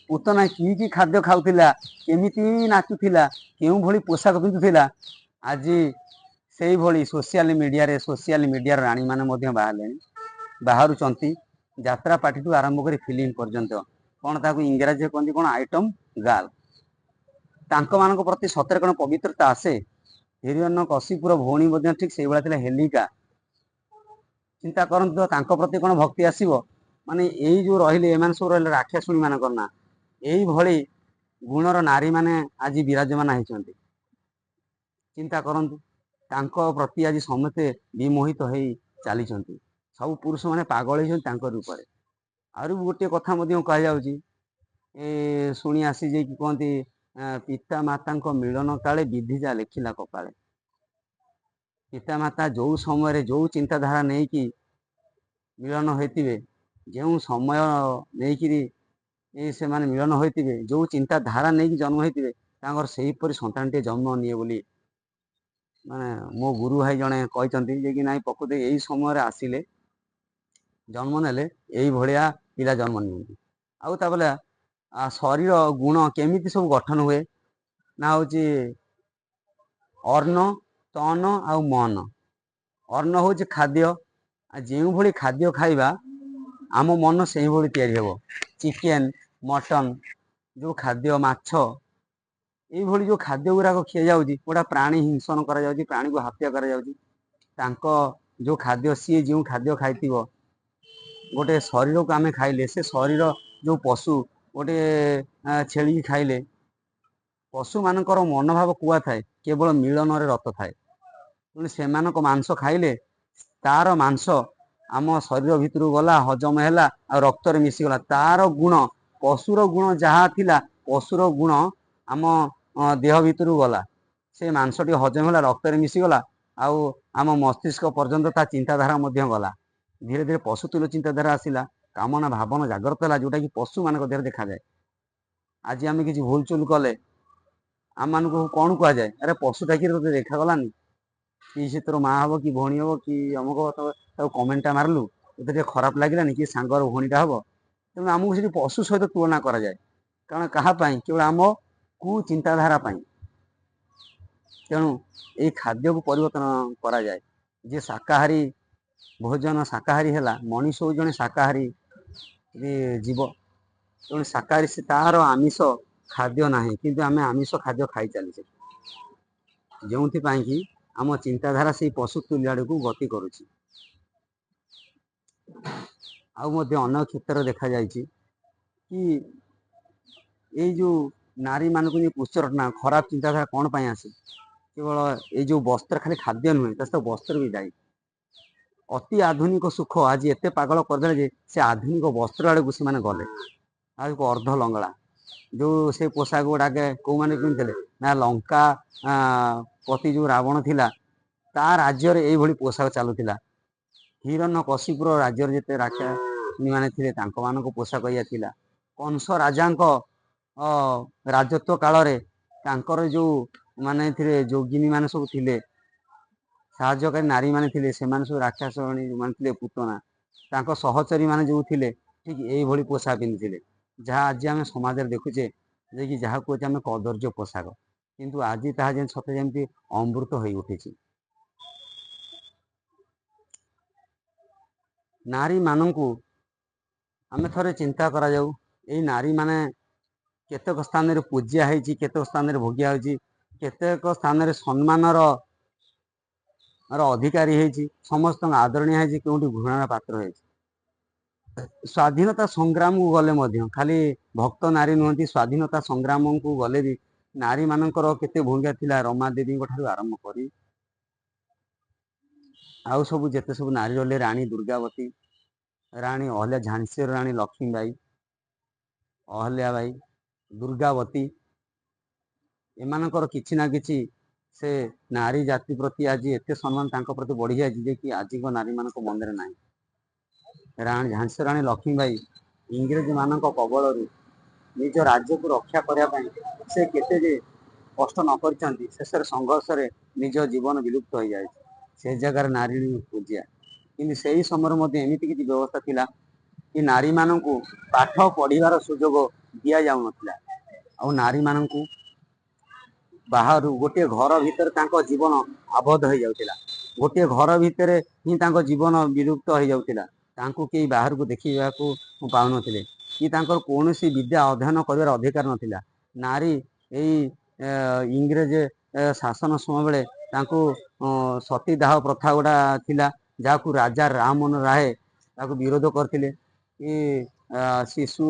ପୁତନା କି କି ଖାଦ୍ୟ ଖାଉଥିଲା, କେମିତି ନାଚୁଥିଲା, କେଉଁଭଳି ପୋଷାକ ପିନ୍ଧୁଥିଲା, ଆଜି ସେଇଭଳି ସୋସିଆଲ ମିଡ଼ିଆରେ ସୋସିଆଲ ମିଡ଼ିଆର ରାଣୀମାନେ ମଧ୍ୟ ବାହାରିଲେଣି, ବାହାରୁଛନ୍ତି। ଯାତ୍ରା ପାର୍ଟିଠୁ ଆରମ୍ଭ କରି ଫିଲ୍ମ ପର୍ଯ୍ୟନ୍ତ, କ'ଣ ତାକୁ ଇଂରାଜୀରେ କୁହନ୍ତି କ'ଣ, ଆଇଟମ୍ ଗାର୍ଲ। ତାଙ୍କମାନଙ୍କ ପ୍ରତି ସତରେ କ'ଣ ପବିତ୍ରତା ଆସେ? ହିରଣ୍ୟ କଶିପୁର ଭଉଣୀ ମଧ୍ୟ ଠିକ୍ ସେଇଭଳିଆ ଥିଲା, ହେଲିକା। ଚିନ୍ତା କରନ୍ତୁ ତ, ତାଙ୍କ ପ୍ରତି କ'ଣ ଭକ୍ତି ଆସିବ? ମାନେ ଏଇ ଯେଉଁ ରହିଲେ, ଏମାନେ ସବୁ ରହିଲେ ରାକ୍ଷାସୁଣୀ ମାନଙ୍କର ନାଁ। ଏଇଭଳି ଗୁଣର ନାରୀମାନେ ଆଜି ବିରାଜମାନ ହେଇଛନ୍ତି। ଚିନ୍ତା କରନ୍ତୁ, ତାଙ୍କ ପ୍ରତି ଆଜି ସମସ୍ତେ ବିମୋହିତ ହେଇ ଚାଲିଛନ୍ତି। ସବୁ ପୁରୁଷମାନେ ପାଗଳ ହେଇଛନ୍ତି ତାଙ୍କ ରୂପରେ। ଆହୁରି ଗୋଟିଏ କଥା ମଧ୍ୟ କୁହାଯାଉଛି, ଏ ଶୁଣି ଆସି ଯାଇକି କୁହନ୍ତି, ପିତା ମାତାଙ୍କ ମିଳନ କାଳେ ବିଧି ଯା ଲେଖିଲା କପାଳେ। ପିତାମାତା ଯେଉଁ ସମୟରେ ଯେଉଁ ଚିନ୍ତାଧାରା ନେଇକି ମିଳନ ହୋଇଥିବେ, ଯେଉଁ ସମୟ ନେଇକିରି ସେମାନେ ମିଳନ ହୋଇଥିବେ, ଯେଉଁ ଚିନ୍ତାଧାରା ନେଇକି ଜନ୍ମ ହୋଇଥିବେ, ତାଙ୍କର ସେହିପରି ସନ୍ତାନଟିଏ ଜନ୍ମ ନିଏ ବୋଲି ମାନେ ମୋ ଗୁରୁ ଭାଇ ଜଣେ କହିଛନ୍ତି ଯେ କି ନାଇଁ, ପ୍ରକୃତି ଏଇ ସମୟରେ ଆସିଲେ, ଜନ୍ମ ନେଲେ ଏଇଭଳିଆ ପିଲା ଜନ୍ମ ନିଅନ୍ତି। ଆଉ ତାପରେ ଶରୀର ଗୁଣ କେମିତି ସବୁ ଗଠନ ହୁଏ ନା ହେଉଛି ଅନ୍ନ, ତନ ଆଉ ମନ। ଅନ୍ନ ହେଉଛି ଖାଦ୍ୟ। ଆଉ ଯେଉଁଭଳି ଖାଦ୍ୟ ଖାଇବା, ଆମ ମନ ସେଇଭଳି ତିଆରି ହେବ। ଚିକେନ, ମଟନ ଯେଉଁ ଖାଦ୍ୟ, ମାଛ, ଏଇଭଳି ଯେଉଁ ଖାଦ୍ୟ ଗୁଡ଼ାକ ଖିଆଯାଉଛି, ଗୋଟା ପ୍ରାଣୀ ହିଂସନ କରାଯାଉଛି, ପ୍ରାଣୀକୁ ହତ୍ୟା କରାଯାଉଛି। ତାଙ୍କ ଯେଉଁ ଖାଦ୍ୟ, ସିଏ ଯେଉଁ ଖାଦ୍ୟ ଖାଇଥିବ, ଗୋଟେ ଶରୀରକୁ ଆମେ ଖାଇଲେ, ସେ ଶରୀର ଯେଉଁ ପଶୁ ଗୋଟେ ଛେଳି ଖାଇଲେ, ପଶୁମାନଙ୍କର ମନୋଭାବ କୁଆ ଥାଏ, କେବଳ ମିଳନରେ ରତ ଥାଏ। ତେଣୁ ସେମାନଙ୍କ ମାଂସ ଖାଇଲେ ତାର ମାଂସ ଆମ ଶରୀର ଭିତରକୁ ଗଲା, ହଜମ ହେଲା ଆଉ ରକ୍ତରେ ମିଶିଗଲା। ତାର ଗୁଣ, ପଶୁର ଗୁଣ ଯାହା ଥିଲା, ପଶୁର ଗୁଣ ଆମ ଦେହ ଭିତରକୁ ଗଲା। ସେ ମାଂସଟି ହଜମ ହେଲା, ରକ୍ତରେ ମିଶିଗଲା ଆଉ ଆମ ମସ୍ତିଷ୍କ ପର୍ଯ୍ୟନ୍ତ ତା ଚିନ୍ତାଧାରା ମଧ୍ୟ ଗଲା। ଧୀରେ ଧୀରେ ପଶୁ ତୁଲ୍ୟ ଚିନ୍ତାଧାରା ଆସିଲା, କାମନା ଭାବନା ଜାଗ୍ରତ ହେଲା, ଯୋଉଟାକି ପଶୁମାନଙ୍କ ଦେହରେ ଦେଖାଯାଏ। ଆଜି ଆମେ କିଛି ଭୁଲ ଚୁଲ କଲେ ଆମମାନଙ୍କୁ କ'ଣ କୁହାଯାଏ? ଆରେ ପଶୁଟା କି, ତୋତେ ଦେଖାଗଲାନି କି? ସେ ତୋର ମା ହବ କି ଭଉଣୀ ହବ କି ଅମୁକ, ତାକୁ କମେଣ୍ଟଟା ମାରିଲୁ, ତୋତେ ଟିକେ ଖରାପ ଲାଗିଲାନି କି? ସାଙ୍ଗର ଭଉଣୀଟା ହବ। ତେଣୁ ଆମକୁ ସେଠି ପଶୁ ସହିତ ତୁଳନା କରାଯାଏ। କାରଣ କାହା ପାଇଁ? କେବଳ ଆମ କୁଚିନ୍ତାଧାରା ପାଇଁ। ତେଣୁ ଏଇ ଖାଦ୍ୟକୁ ପରିବର୍ତ୍ତନ କରାଯାଏ। ଯିଏ ଶାକାହାରୀ ଭୋଜନ, ଶାକାହାରୀ ହେଲା, ମଣିଷ ହଉଛି ଜଣେ ଶାକାହାରୀ ଜୀବ। ତେଣୁ ଶାକାହାରୀ ସେ, ତାର ଆମିଷ ଖାଦ୍ୟ ନାହିଁ। କିନ୍ତୁ ଆମେ ଆମିଷ ଖାଦ୍ୟ ଖାଇ ଚାଲିଛେ, ଯେଉଁଥିପାଇଁ କି ଆମ ଚିନ୍ତାଧାରା ସେଇ ପଶୁ ତୁଲ୍ୟ ଆଡ଼କୁ ଗତି କରୁଛି। ଆଉ ମଧ୍ୟ ଅନେକ କ୍ଷେତ୍ରରେ ଦେଖାଯାଇଛି କି ଏଇ ଯେଉଁ ନାରୀମାନଙ୍କୁ ନେଇ କୁତ୍ସରଟନା, ଖରାପ ଚିନ୍ତାଧାରା କ'ଣ ପାଇଁ ଆସେ? କେବଳ ଏଇ ଯେଉଁ ବସ୍ତ୍ର, ଖାଲି ଖାଦ୍ୟ ନୁହେଁ, ତା ସହିତ ବସ୍ତ୍ର ବି ଦାୟୀ। ଅତି ଆଧୁନିକ ସୁଖ ଆଜି ଏତେ ପାଗଳ କରିଦେଲେ ଯେ ସେ ଆଧୁନିକ ବସ୍ତ୍ର ଆଡ଼କୁ ସେମାନେ ଗଲେ। ଆଉ ଅର୍ଦ୍ଧ ଲଙ୍ଗଳା ଯେଉଁ ସେ ପୋଷାକ ଗୁଡ଼ାକ କେଉଁମାନେ ପିନ୍ଧୁଥିଲେ ନା ଲଙ୍କା ପତି ଯେଉଁ ରାବଣ ଥିଲା, ତା ରାଜ୍ୟରେ ଏଇଭଳି ପୋଷାକ ଚାଲୁଥିଲା। ହିରଣ୍ୟ କଶିପୁର ରାଜ୍ୟରେ ଯେତେ ରାକ୍ଷାସୀ ମାନେ ଥିଲେ, ତାଙ୍କମାନଙ୍କ ପୋଷାକ ଏଇଆ ଥିଲା। କଂସ ରାଜାଙ୍କ ରାଜତ୍ୱ କାଳରେ ତାଙ୍କର ଯେଉଁ ମାନେ ଥିଲେ, ଯୋଗିନୀ ମାନେ ସବୁ ଥିଲେ, ସାହାଯ୍ୟକାରୀ ନାରୀମାନେ ଥିଲେ, ସେମାନେ ସବୁ ରାକ୍ଷସଣୀ ଯେଉଁମାନେ ଥିଲେ, ପୁତନା, ତାଙ୍କ ସହଚରୀ ମାନେ ଯେଉଁ ଥିଲେ, ଠିକ୍ ଏଇଭଳି ପୋଷାକ ପିନ୍ଧୁଥିଲେ, ଯାହା ଆଜି ଆମେ ସମାଜରେ ଦେଖୁଛେ ଯେ କି ଯାହା କହୁଛେ ଆମେ କଦର୍ଯ୍ୟ ପୋଷାକ, କିନ୍ତୁ ଆଜି ତାହା ଯେମିତି ସତେ ଯେମିତି ଅମୃତ ହୋଇ ଉଠିଛି। ନାରୀମାନଙ୍କୁ ଆମେ ଥରେ ଚିନ୍ତା କରାଯାଉ, ଏଇ ନାରୀମାନେ କେତେକ ସ୍ଥାନରେ ପୂଜା ହେଇଛି, କେତେକ ସ୍ଥାନରେ ଭୋଗିଆ ହେଇଛି, କେତେକ ସ୍ଥାନରେ ସମ୍ମାନର ଅଧିକାରୀ ହେଇଛି, ସମସ୍ତଙ୍କ ଆଦରଣୀୟ ହେଇଛି, କେଉଁଠି ଘୃଣାର ପାତ୍ର ହେଇଛି। ସ୍ୱାଧୀନତା ସଂଗ୍ରାମକୁ ଗଲେ ମଧ୍ୟ ଖାଲି ଭକ୍ତ ନାରୀ ନୁହନ୍ତି, ସ୍ୱାଧୀନତା ସଂଗ୍ରାମକୁ ଗଲେ ବି ନାରୀମାନଙ୍କର କେତେ ଭୂମିକା ଥିଲା। ରମା ଦେବୀଙ୍କ ଠାରୁ ଆରମ୍ଭ କରି ଆଉ ସବୁ ଯେତେ ସବୁ ନାରୀ ରହିଲେ, ରାଣୀ ଦୁର୍ଗାବତୀ, ରାଣୀ ଅହଲ୍ୟା, ଝାନ୍ସୀର ରାଣୀ ଲକ୍ଷ୍ମୀବାଇ, ଅହଲ୍ୟାବାଇ, ଦୁର୍ଗାବତୀ, ଏମାନଙ୍କର କିଛି ନା କିଛି ସେ ନାରୀ ଜାତି ପ୍ରତି ଆଜି ଏତେ ସମ୍ମାନ ତାଙ୍କ ପ୍ରତି ବଢ଼ିଯାଇଛି ଯେ କି ଆଜିଙ୍କ ନାରୀମାନଙ୍କ ମନରେ ନାହିଁ। ରାଣୀ ଝାନ୍ସୀ ରାଣୀ ଲକ୍ଷ୍ମୀବାଇ ଇଂରେଜ ମାନଙ୍କ କବଳରୁ ନିଜ ରାଜ୍ୟକୁ ରକ୍ଷା କରିବା ପାଇଁ ସେ କେତେ ଯେ କଷ୍ଟ ନ କରିଛନ୍ତି, ଶେଷରେ ସଂଘର୍ଷରେ ନିଜ ଜୀବନ ବିଲୁପ୍ତ ହୋଇଯାଇଛି। ସେ ଜାଗାରେ ନାରୀ ପୂଜା। କିନ୍ତୁ ସେଇ ସମୟରେ ମଧ୍ୟ ଏମିତି କିଛି ବ୍ୟବସ୍ଥା ଥିଲା କି ନାରୀମାନଙ୍କୁ ପାଠ ପଢ଼ିବାର ସୁଯୋଗ ଦିଆଯାଉନଥିଲା। ଆଉ ନାରୀମାନଙ୍କୁ ବାହାରୁ ଗୋଟିଏ ଘର ଭିତରେ ତାଙ୍କ ଜୀବନ ଆବଦ୍ଧ ହେଇଯାଉଥିଲା। ଗୋଟିଏ ଘର ଭିତରେ ହିଁ ତାଙ୍କ ଜୀବନ ବିଲୁପ୍ତ ହେଇଯାଉଥିଲା। ତାଙ୍କୁ କେହି ବାହାରକୁ ଦେଖିବାକୁ ପାଉନଥିଲେ କି ତାଙ୍କର କୌଣସି ବିଦ୍ୟା ଅଧ୍ୟୟନ କରିବାର ଅଧିକାର ନଥିଲା। ନାରୀ ଏଇ ଇଂରେଜ ଶାସନ ସମୟ ବେଳେ ତାଙ୍କୁ ସତୀଦାହ ପ୍ରଥା ଗୁଡ଼ା ଥିଲା, ଯାହାକୁ ରାଜା ରାମମୋହନ ରାୟ ତାକୁ ବିରୋଧ କରିଥିଲେ କି ଶିଶୁ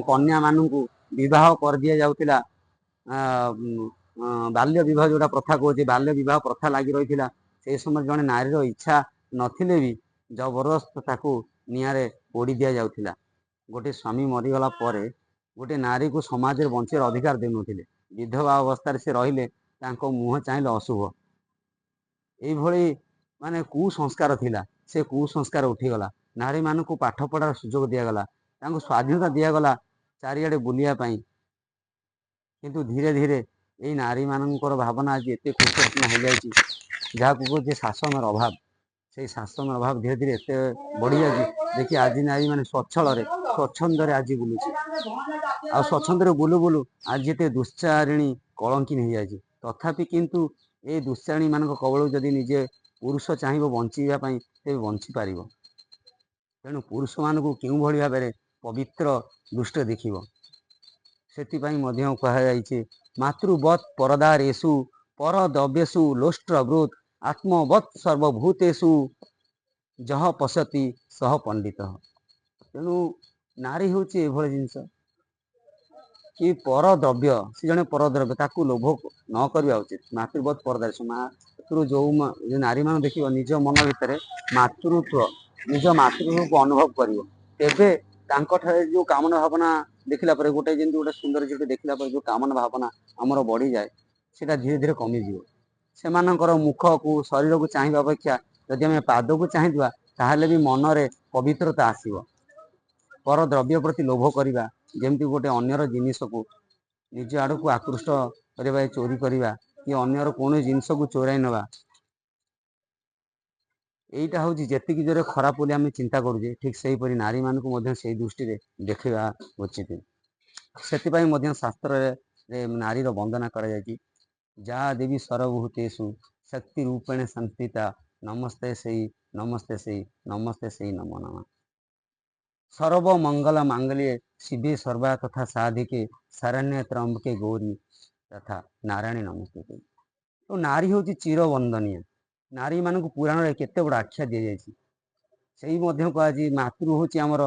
କନ୍ୟାମାନଙ୍କୁ ବିବାହ କରିଦିଆଯାଉଥିଲା। ବାଲ୍ୟ ବିବାହ ଯୋଉଟା ପ୍ରଥା କହୁଛି, ବାଲ୍ୟ ବିବାହ ପ୍ରଥା ଲାଗି ରହିଥିଲା। ସେଇ ସମୟରେ ଜଣେ ନାରୀର ଇଚ୍ଛା ନଥିଲେ ବି ଜବରଦସ୍ତ ତାକୁ ନିଆଁରେ ପୋଡ଼ି ଦିଆଯାଉଥିଲା। ଗୋଟେ ସ୍ୱାମୀ ମରିଗଲା ପରେ ଗୋଟେ ନାରୀକୁ ସମାଜରେ ବଞ୍ଚିବାର ଅଧିକାର ଦେଉନଥିଲେ। ବିଧବା ଅବସ୍ଥାରେ ସେ ରହିଲେ ତାଙ୍କ ମୁହଁ ଚାହିଁଲେ ଅଶୁଭ। ଏଇଭଳି ମାନେ କୁସଂସ୍କାର ଥିଲା। ସେ କୁସଂସ୍କାର ଉଠିଗଲା। ନାରୀମାନଙ୍କୁ ପାଠ ପଢ଼ାର ସୁଯୋଗ ଦିଆଗଲା, ତାଙ୍କୁ ସ୍ୱାଧୀନତା ଦିଆଗଲା ଚାରିଆଡ଼େ ବୁଲିବା ପାଇଁ। କିନ୍ତୁ ଧୀରେ ଧୀରେ ଏଇ ନାରୀମାନଙ୍କର ଭାବନା ଆଜି ଏତେ କୁସଂସ୍କାର ହେଇଯାଇଛି ଯାହାକୁ କହୁଛି ଶାସନର ଅଭାବ, ସେଇ ଶାସନର ଅଭାବ ଧୀରେ ଧୀରେ ଏତେ ବଢ଼ିଯାଇଛି ଦେଖି ଆଜି ନାରୀମାନେ ସ୍ୱଚ୍ଛଳରେ ସ୍ୱଚ୍ଛନ୍ଦରେ ଆଜି ବୁଲୁଛି। ଆଉ ସ୍ୱଚ୍ଛନ୍ଦରେ ବୁଲୁ ବୁଲୁ ଆଜି ଏତେ ଦୁଶ୍ଚାରିଣୀ କଳଙ୍କିନୀ ହେଇଯାଇଛି। ତଥାପି କିନ୍ତୁ ଏଇ ଦୁଶ୍ଚାରିଣୀ ମାନଙ୍କ କବଳରୁ ଯଦି ନିଜେ ପୁରୁଷ ଚାହିଁବ ବଞ୍ଚିବା ପାଇଁ, ତେବେ ବଞ୍ଚିପାରିବ। ତେଣୁ ପୁରୁଷମାନଙ୍କୁ କେଉଁଭଳି ଭାବରେ ପବିତ୍ର ଦୃଷ୍ଟିରେ ଦେଖିବ, ସେଥିପାଇଁ ମଧ୍ୟ କୁହାଯାଇଛି ମାତୃବତ୍ ପରଦାରେଷୁ ପରଦବ୍ୟେଷୁ ଲୋଷ୍ଟ୍ରବୃତ ଆତ୍ମବତ୍ ସର୍ବଭୂତେଷୁ ଯହ ପଶ୍ୟତି ସହ ପଣ୍ଡିତ। ତେଣୁ ନାରୀ ହେଉଛି ଏଭଳି ଜିନିଷ କି ପରଦ୍ରବ୍ୟ, ସେ ଜଣେ ପରଦ୍ରବ୍ୟ, ତାକୁ ଲୋଭ ନ କରିବା ଉଚିତ। ମାତୃବତ୍ ପରଦାରେଷୁ, ମାତୃ ଯୋଉ ନାରୀମାନେ ଦେଖିବ ନିଜ ମନ ଭିତରେ ମାତୃତ୍ୱ, ନିଜ ମାତୃତ୍ୱକୁ ଅନୁଭବ କରିବ, ତେବେ ତାଙ୍କଠାରେ ଯୋଉ କାମନା ଭାବନା ଦେଖିଲା ପରେ, ଗୋଟେ ଯେମିତି ଗୋଟେ ସୁନ୍ଦର ଝିଅଟେ ଦେଖିଲା ପରେ ଯୋଉ କାମନା ଭାବନା ଆମର ବଢିଯାଏ, ସେଇଟା ଧୀରେ ଧୀରେ କମିଯିବ। ସେମାନଙ୍କର ମୁଖକୁ ଶରୀରକୁ ଚାହିଁବା ଅପେକ୍ଷା ଯଦି ଆମେ ପାଦକୁ ଚାହିଁଥିବା, ତାହେଲେ ବି ମନରେ ପବିତ୍ରତା ଆସିବ। ପର ଦ୍ରବ୍ୟ ପ୍ରତି ଲୋଭ କରିବା, ଯେମିତି ଗୋଟେ ଅନ୍ୟର ଜିନିଷକୁ ନିଜ ଆଡ଼କୁ ଆକୃଷ୍ଟ କରିବା, ଚୋରି କରିବା କି ଅନ୍ୟର କୌଣସି ଜିନିଷକୁ ଚୋରାଇ ନେବା, ଏଇଟା ହେଉଛି ଯେତିକି ଜୋରେ ଖରାପ ବୋଲି ଆମେ ଚିନ୍ତା କରୁଛେ, ଠିକ୍ ସେହିପରି ନାରୀମାନଙ୍କୁ ମଧ୍ୟ ସେଇ ଦୃଷ୍ଟିରେ ଦେଖିବା ଉଚିତ। ସେଥିପାଇଁ ମଧ୍ୟ ଶାସ୍ତ୍ରରେ ନାରୀର ବନ୍ଦନା କରାଯାଇଛି। ଯା ଦେବୀ ସର୍ବଭୂତେଷୁ ଶକ୍ତି ରୂପେଣ ସଂସ୍ଥିତା ନମସ୍ତେ ସେଇ ନମସ୍ତେ ସେଇ ନମସ୍ତେ ସେଇ ନମୋ ନମଃ। ସର୍ବ ମଙ୍ଗଳ ମାଙ୍ଗଲ୍ୟେ ଶିବେ ସର୍ବା ତଥା ସାଧିକେ ଶରଣ୍ୟ ତ୍ରମ୍ବକେ ଗୌରୀ ତଥା ନାରାୟଣୀ ନମସ୍ତୁତେ। ତ ନାରୀ ହେଉଛି ଚିରବନ୍ଦନୀୟ। ନାରୀମାନଙ୍କୁ ପୁରାଣରେ କେତେ ବଡ଼ ଆଖ୍ୟା ଦିଆଯାଇଛି। ସେଇ ମଧ୍ୟ କୁହାଯାଇଛି ମାତୃ ହେଉଛି ଆମର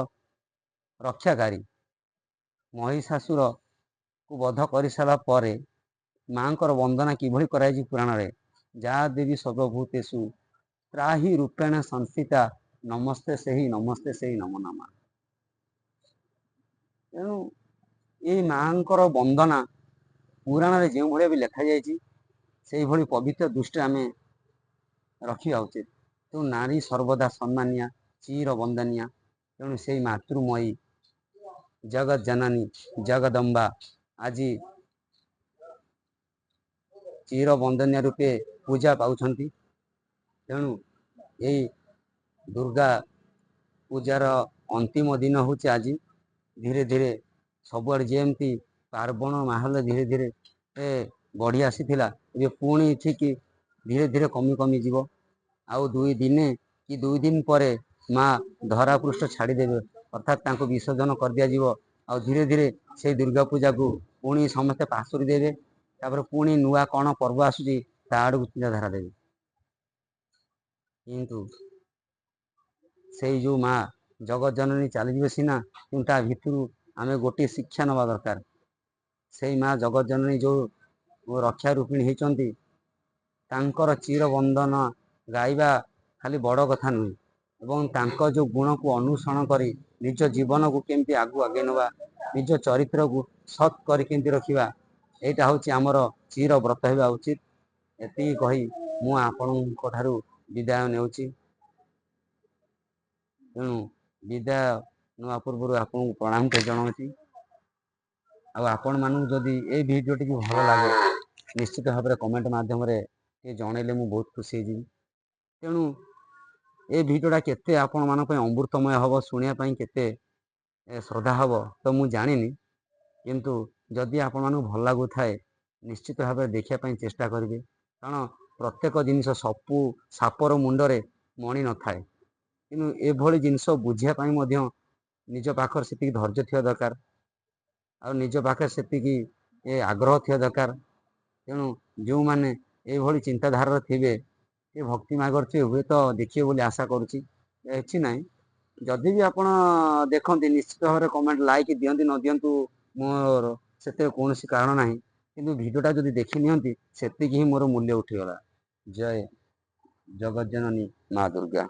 ରକ୍ଷାକାରୀ। ମହିଷାସୁରକୁ ବଧ କରିସାରିଲା ପରେ ମାଙ୍କର ବନ୍ଦନା କିଭଳି କରାଯାଇଛି ପୁରାଣରେ, ଯା ଦେବୀ ସର୍ବଭୂତେଷୁ ତ୍ରାହି ରୂପେଣ ସଂସ୍ଥିତା ନମସ୍ତେ ସେହି ନମସ୍ତେ ସେହି ନମୋ ନମଃ। ତେଣୁ ଏଇ ମାଙ୍କର ବନ୍ଦନା ପୁରାଣରେ ଯେଉଁଭଳିଆ ବି ଲେଖାଯାଇଛି, ସେଇଭଳି ପବିତ୍ର ଦୃଷ୍ଟି ଆମେ ରଖିବା ଉଚିତ। ତେଣୁ ନାରୀ ସର୍ବଦା ସମ୍ମାନୀୟା, ଚିର ବନ୍ଦନୀୟା। ତେଣୁ ସେଇ ମାତୃମୟୀ ଜଗତ ଜନନୀ ଜଗଦମ୍ବା ଆଜି ଚିର ବନ୍ଦନୀୟ ରୂପେ ପୂଜା ପାଉଛନ୍ତି। ତେଣୁ ଏଇ ଦୁର୍ଗା ପୂଜାର ଅନ୍ତିମ ଦିନ ହେଉଛି ଆଜି। ଧୀରେ ଧୀରେ ସବୁଆଡ଼େ ଯେମିତି ପାର୍ବଣ ମାହୋଲ ଧୀରେ ଧୀରେ ବଢ଼ି ଆସିଥିଲା, ଏବେ ପୁଣି ଠିକ୍ ଧୀରେ ଧୀରେ କମି କମି ଯିବ। ଆଉ 2 ଦିନେ କି 2 ଦିନ ପରେ ମା ଧରାପୃଷ୍ଠ ଛାଡ଼ିଦେବେ, ଅର୍ଥାତ୍ ତାଙ୍କୁ ବିସର୍ଜନ କରିଦିଆଯିବ। ଆଉ ଧୀରେ ଧୀରେ ସେଇ ଦୁର୍ଗା ପୂଜାକୁ ପୁଣି ସମସ୍ତେ ପାଶୋରି ଦେବେ। ତାପରେ ପୁଣି ନୂଆ କ'ଣ ପର୍ବ ଆସୁଛି ତା ଆଡ଼କୁ ଚିନ୍ତାଧାରା ଦେବେ। କିନ୍ତୁ ସେଇ ଯୋଉ ମା ଜଗତ ଜନନୀ ଚାଲିଯିବେ ସିନା, କିନ୍ତୁ ତା ଭିତରୁ ଆମେ ଗୋଟିଏ ଶିକ୍ଷା ନେବା ଦରକାର। ସେଇ ମା ଜଗତ ଜନନୀ ଯୋଉ ରକ୍ଷା ରୂପିଣୀ ହେଇଛନ୍ତି, ତାଙ୍କର ଚିରବନ୍ଦନ ଗାଇବା ଖାଲି ବଡ଼ କଥା ନୁହେଁ, ଏବଂ ତାଙ୍କ ଯୋଉ ଗୁଣକୁ ଅନୁସରଣ କରି ନିଜ ଜୀବନକୁ କେମିତି ଆଗକୁ ଆଗେଇ ନେବା, ନିଜ ଚରିତ୍ରକୁ ସତ୍ କରି କେମିତି ରଖିବା, ଏଇଟା ହେଉଛି ଆମର ଚିର ବ୍ରତ ହେବା ଉଚିତ। ଏତିକି କହି ମୁଁ ଆପଣଙ୍କ ଠାରୁ ବିଦାୟ ନେଉଛି। ତେଣୁ ବିଦାୟ ନେବା ପୂର୍ବରୁ ଆପଣଙ୍କୁ ପ୍ରଣାମ କରି ଜଣାଉଛି। ଆଉ ଆପଣମାନଙ୍କୁ ଯଦି ଏଇ ଭିଡ଼ିଓଟିକୁ ଭଲ ଲାଗେ, ନିଶ୍ଚିତ ଭାବରେ କମେଣ୍ଟ ମାଧ୍ୟମରେ ଟିକେ ଜଣେଇଲେ ମୁଁ ବହୁତ ଖୁସି ହେଇଯିବି। ତେଣୁ ଏ ଭିଡ଼ିଓଟା କେତେ ଆପଣମାନଙ୍କ ପାଇଁ ଅମୃତମୟ ହେବ, ଶୁଣିବା ପାଇଁ କେତେ ଶ୍ରଦ୍ଧା ହେବ ତ ମୁଁ ଜାଣିନି, କିନ୍ତୁ ଯଦି ଆପଣମାନଙ୍କୁ ଭଲ ଲାଗୁଥାଏ ନିଶ୍ଚିତ ଭାବରେ ଦେଖିବା ପାଇଁ ଚେଷ୍ଟା କରିବେ। କାରଣ ପ୍ରତ୍ୟେକ ଜିନିଷ ସାପର ମୁଣ୍ଡରେ ମଣି ନଥାଏ, କିନ୍ତୁ ଏଭଳି ଜିନିଷ ବୁଝିବା ପାଇଁ ମଧ୍ୟ ନିଜ ପାଖରେ ସେତିକି ଧୈର୍ଯ୍ୟ ଥିବା ଦରକାର, ଆଉ ନିଜ ପାଖରେ ସେତିକି ଆଗ୍ରହ ଥିବା ଦରକାର। ତେଣୁ ଯେଉଁମାନେ ଏଇଭଳି ଚିନ୍ତାଧାରାର ଥିବେ, ଏ ଭକ୍ତି ମାର୍ଗରେ ଥିବେ, ହୁଏତ ଦେଖିବେ ବୋଲି ଆଶା କରୁଛି। କିଛି ନାହିଁ, ଯଦି ବି ଆପଣ ଦେଖନ୍ତି ନିଶ୍ଚିତ ଭାବରେ କମେଣ୍ଟ ଲାଇକ୍ ଦିଅନ୍ତି ନ ଦିଅନ୍ତୁ ମୋର ସେଥିରେ କୌଣସି କାରଣ ନାହିଁ, କିନ୍ତୁ ଭିଡ଼ିଓଟା ଯଦି ଦେଖି ନିଅନ୍ତି ସେତିକି ହିଁ ମୋର ମୂଲ୍ୟ ଉଠିଗଲା। ଜୟ ଜଗତ ଜନନୀ ମା ଦୁର୍ଗା।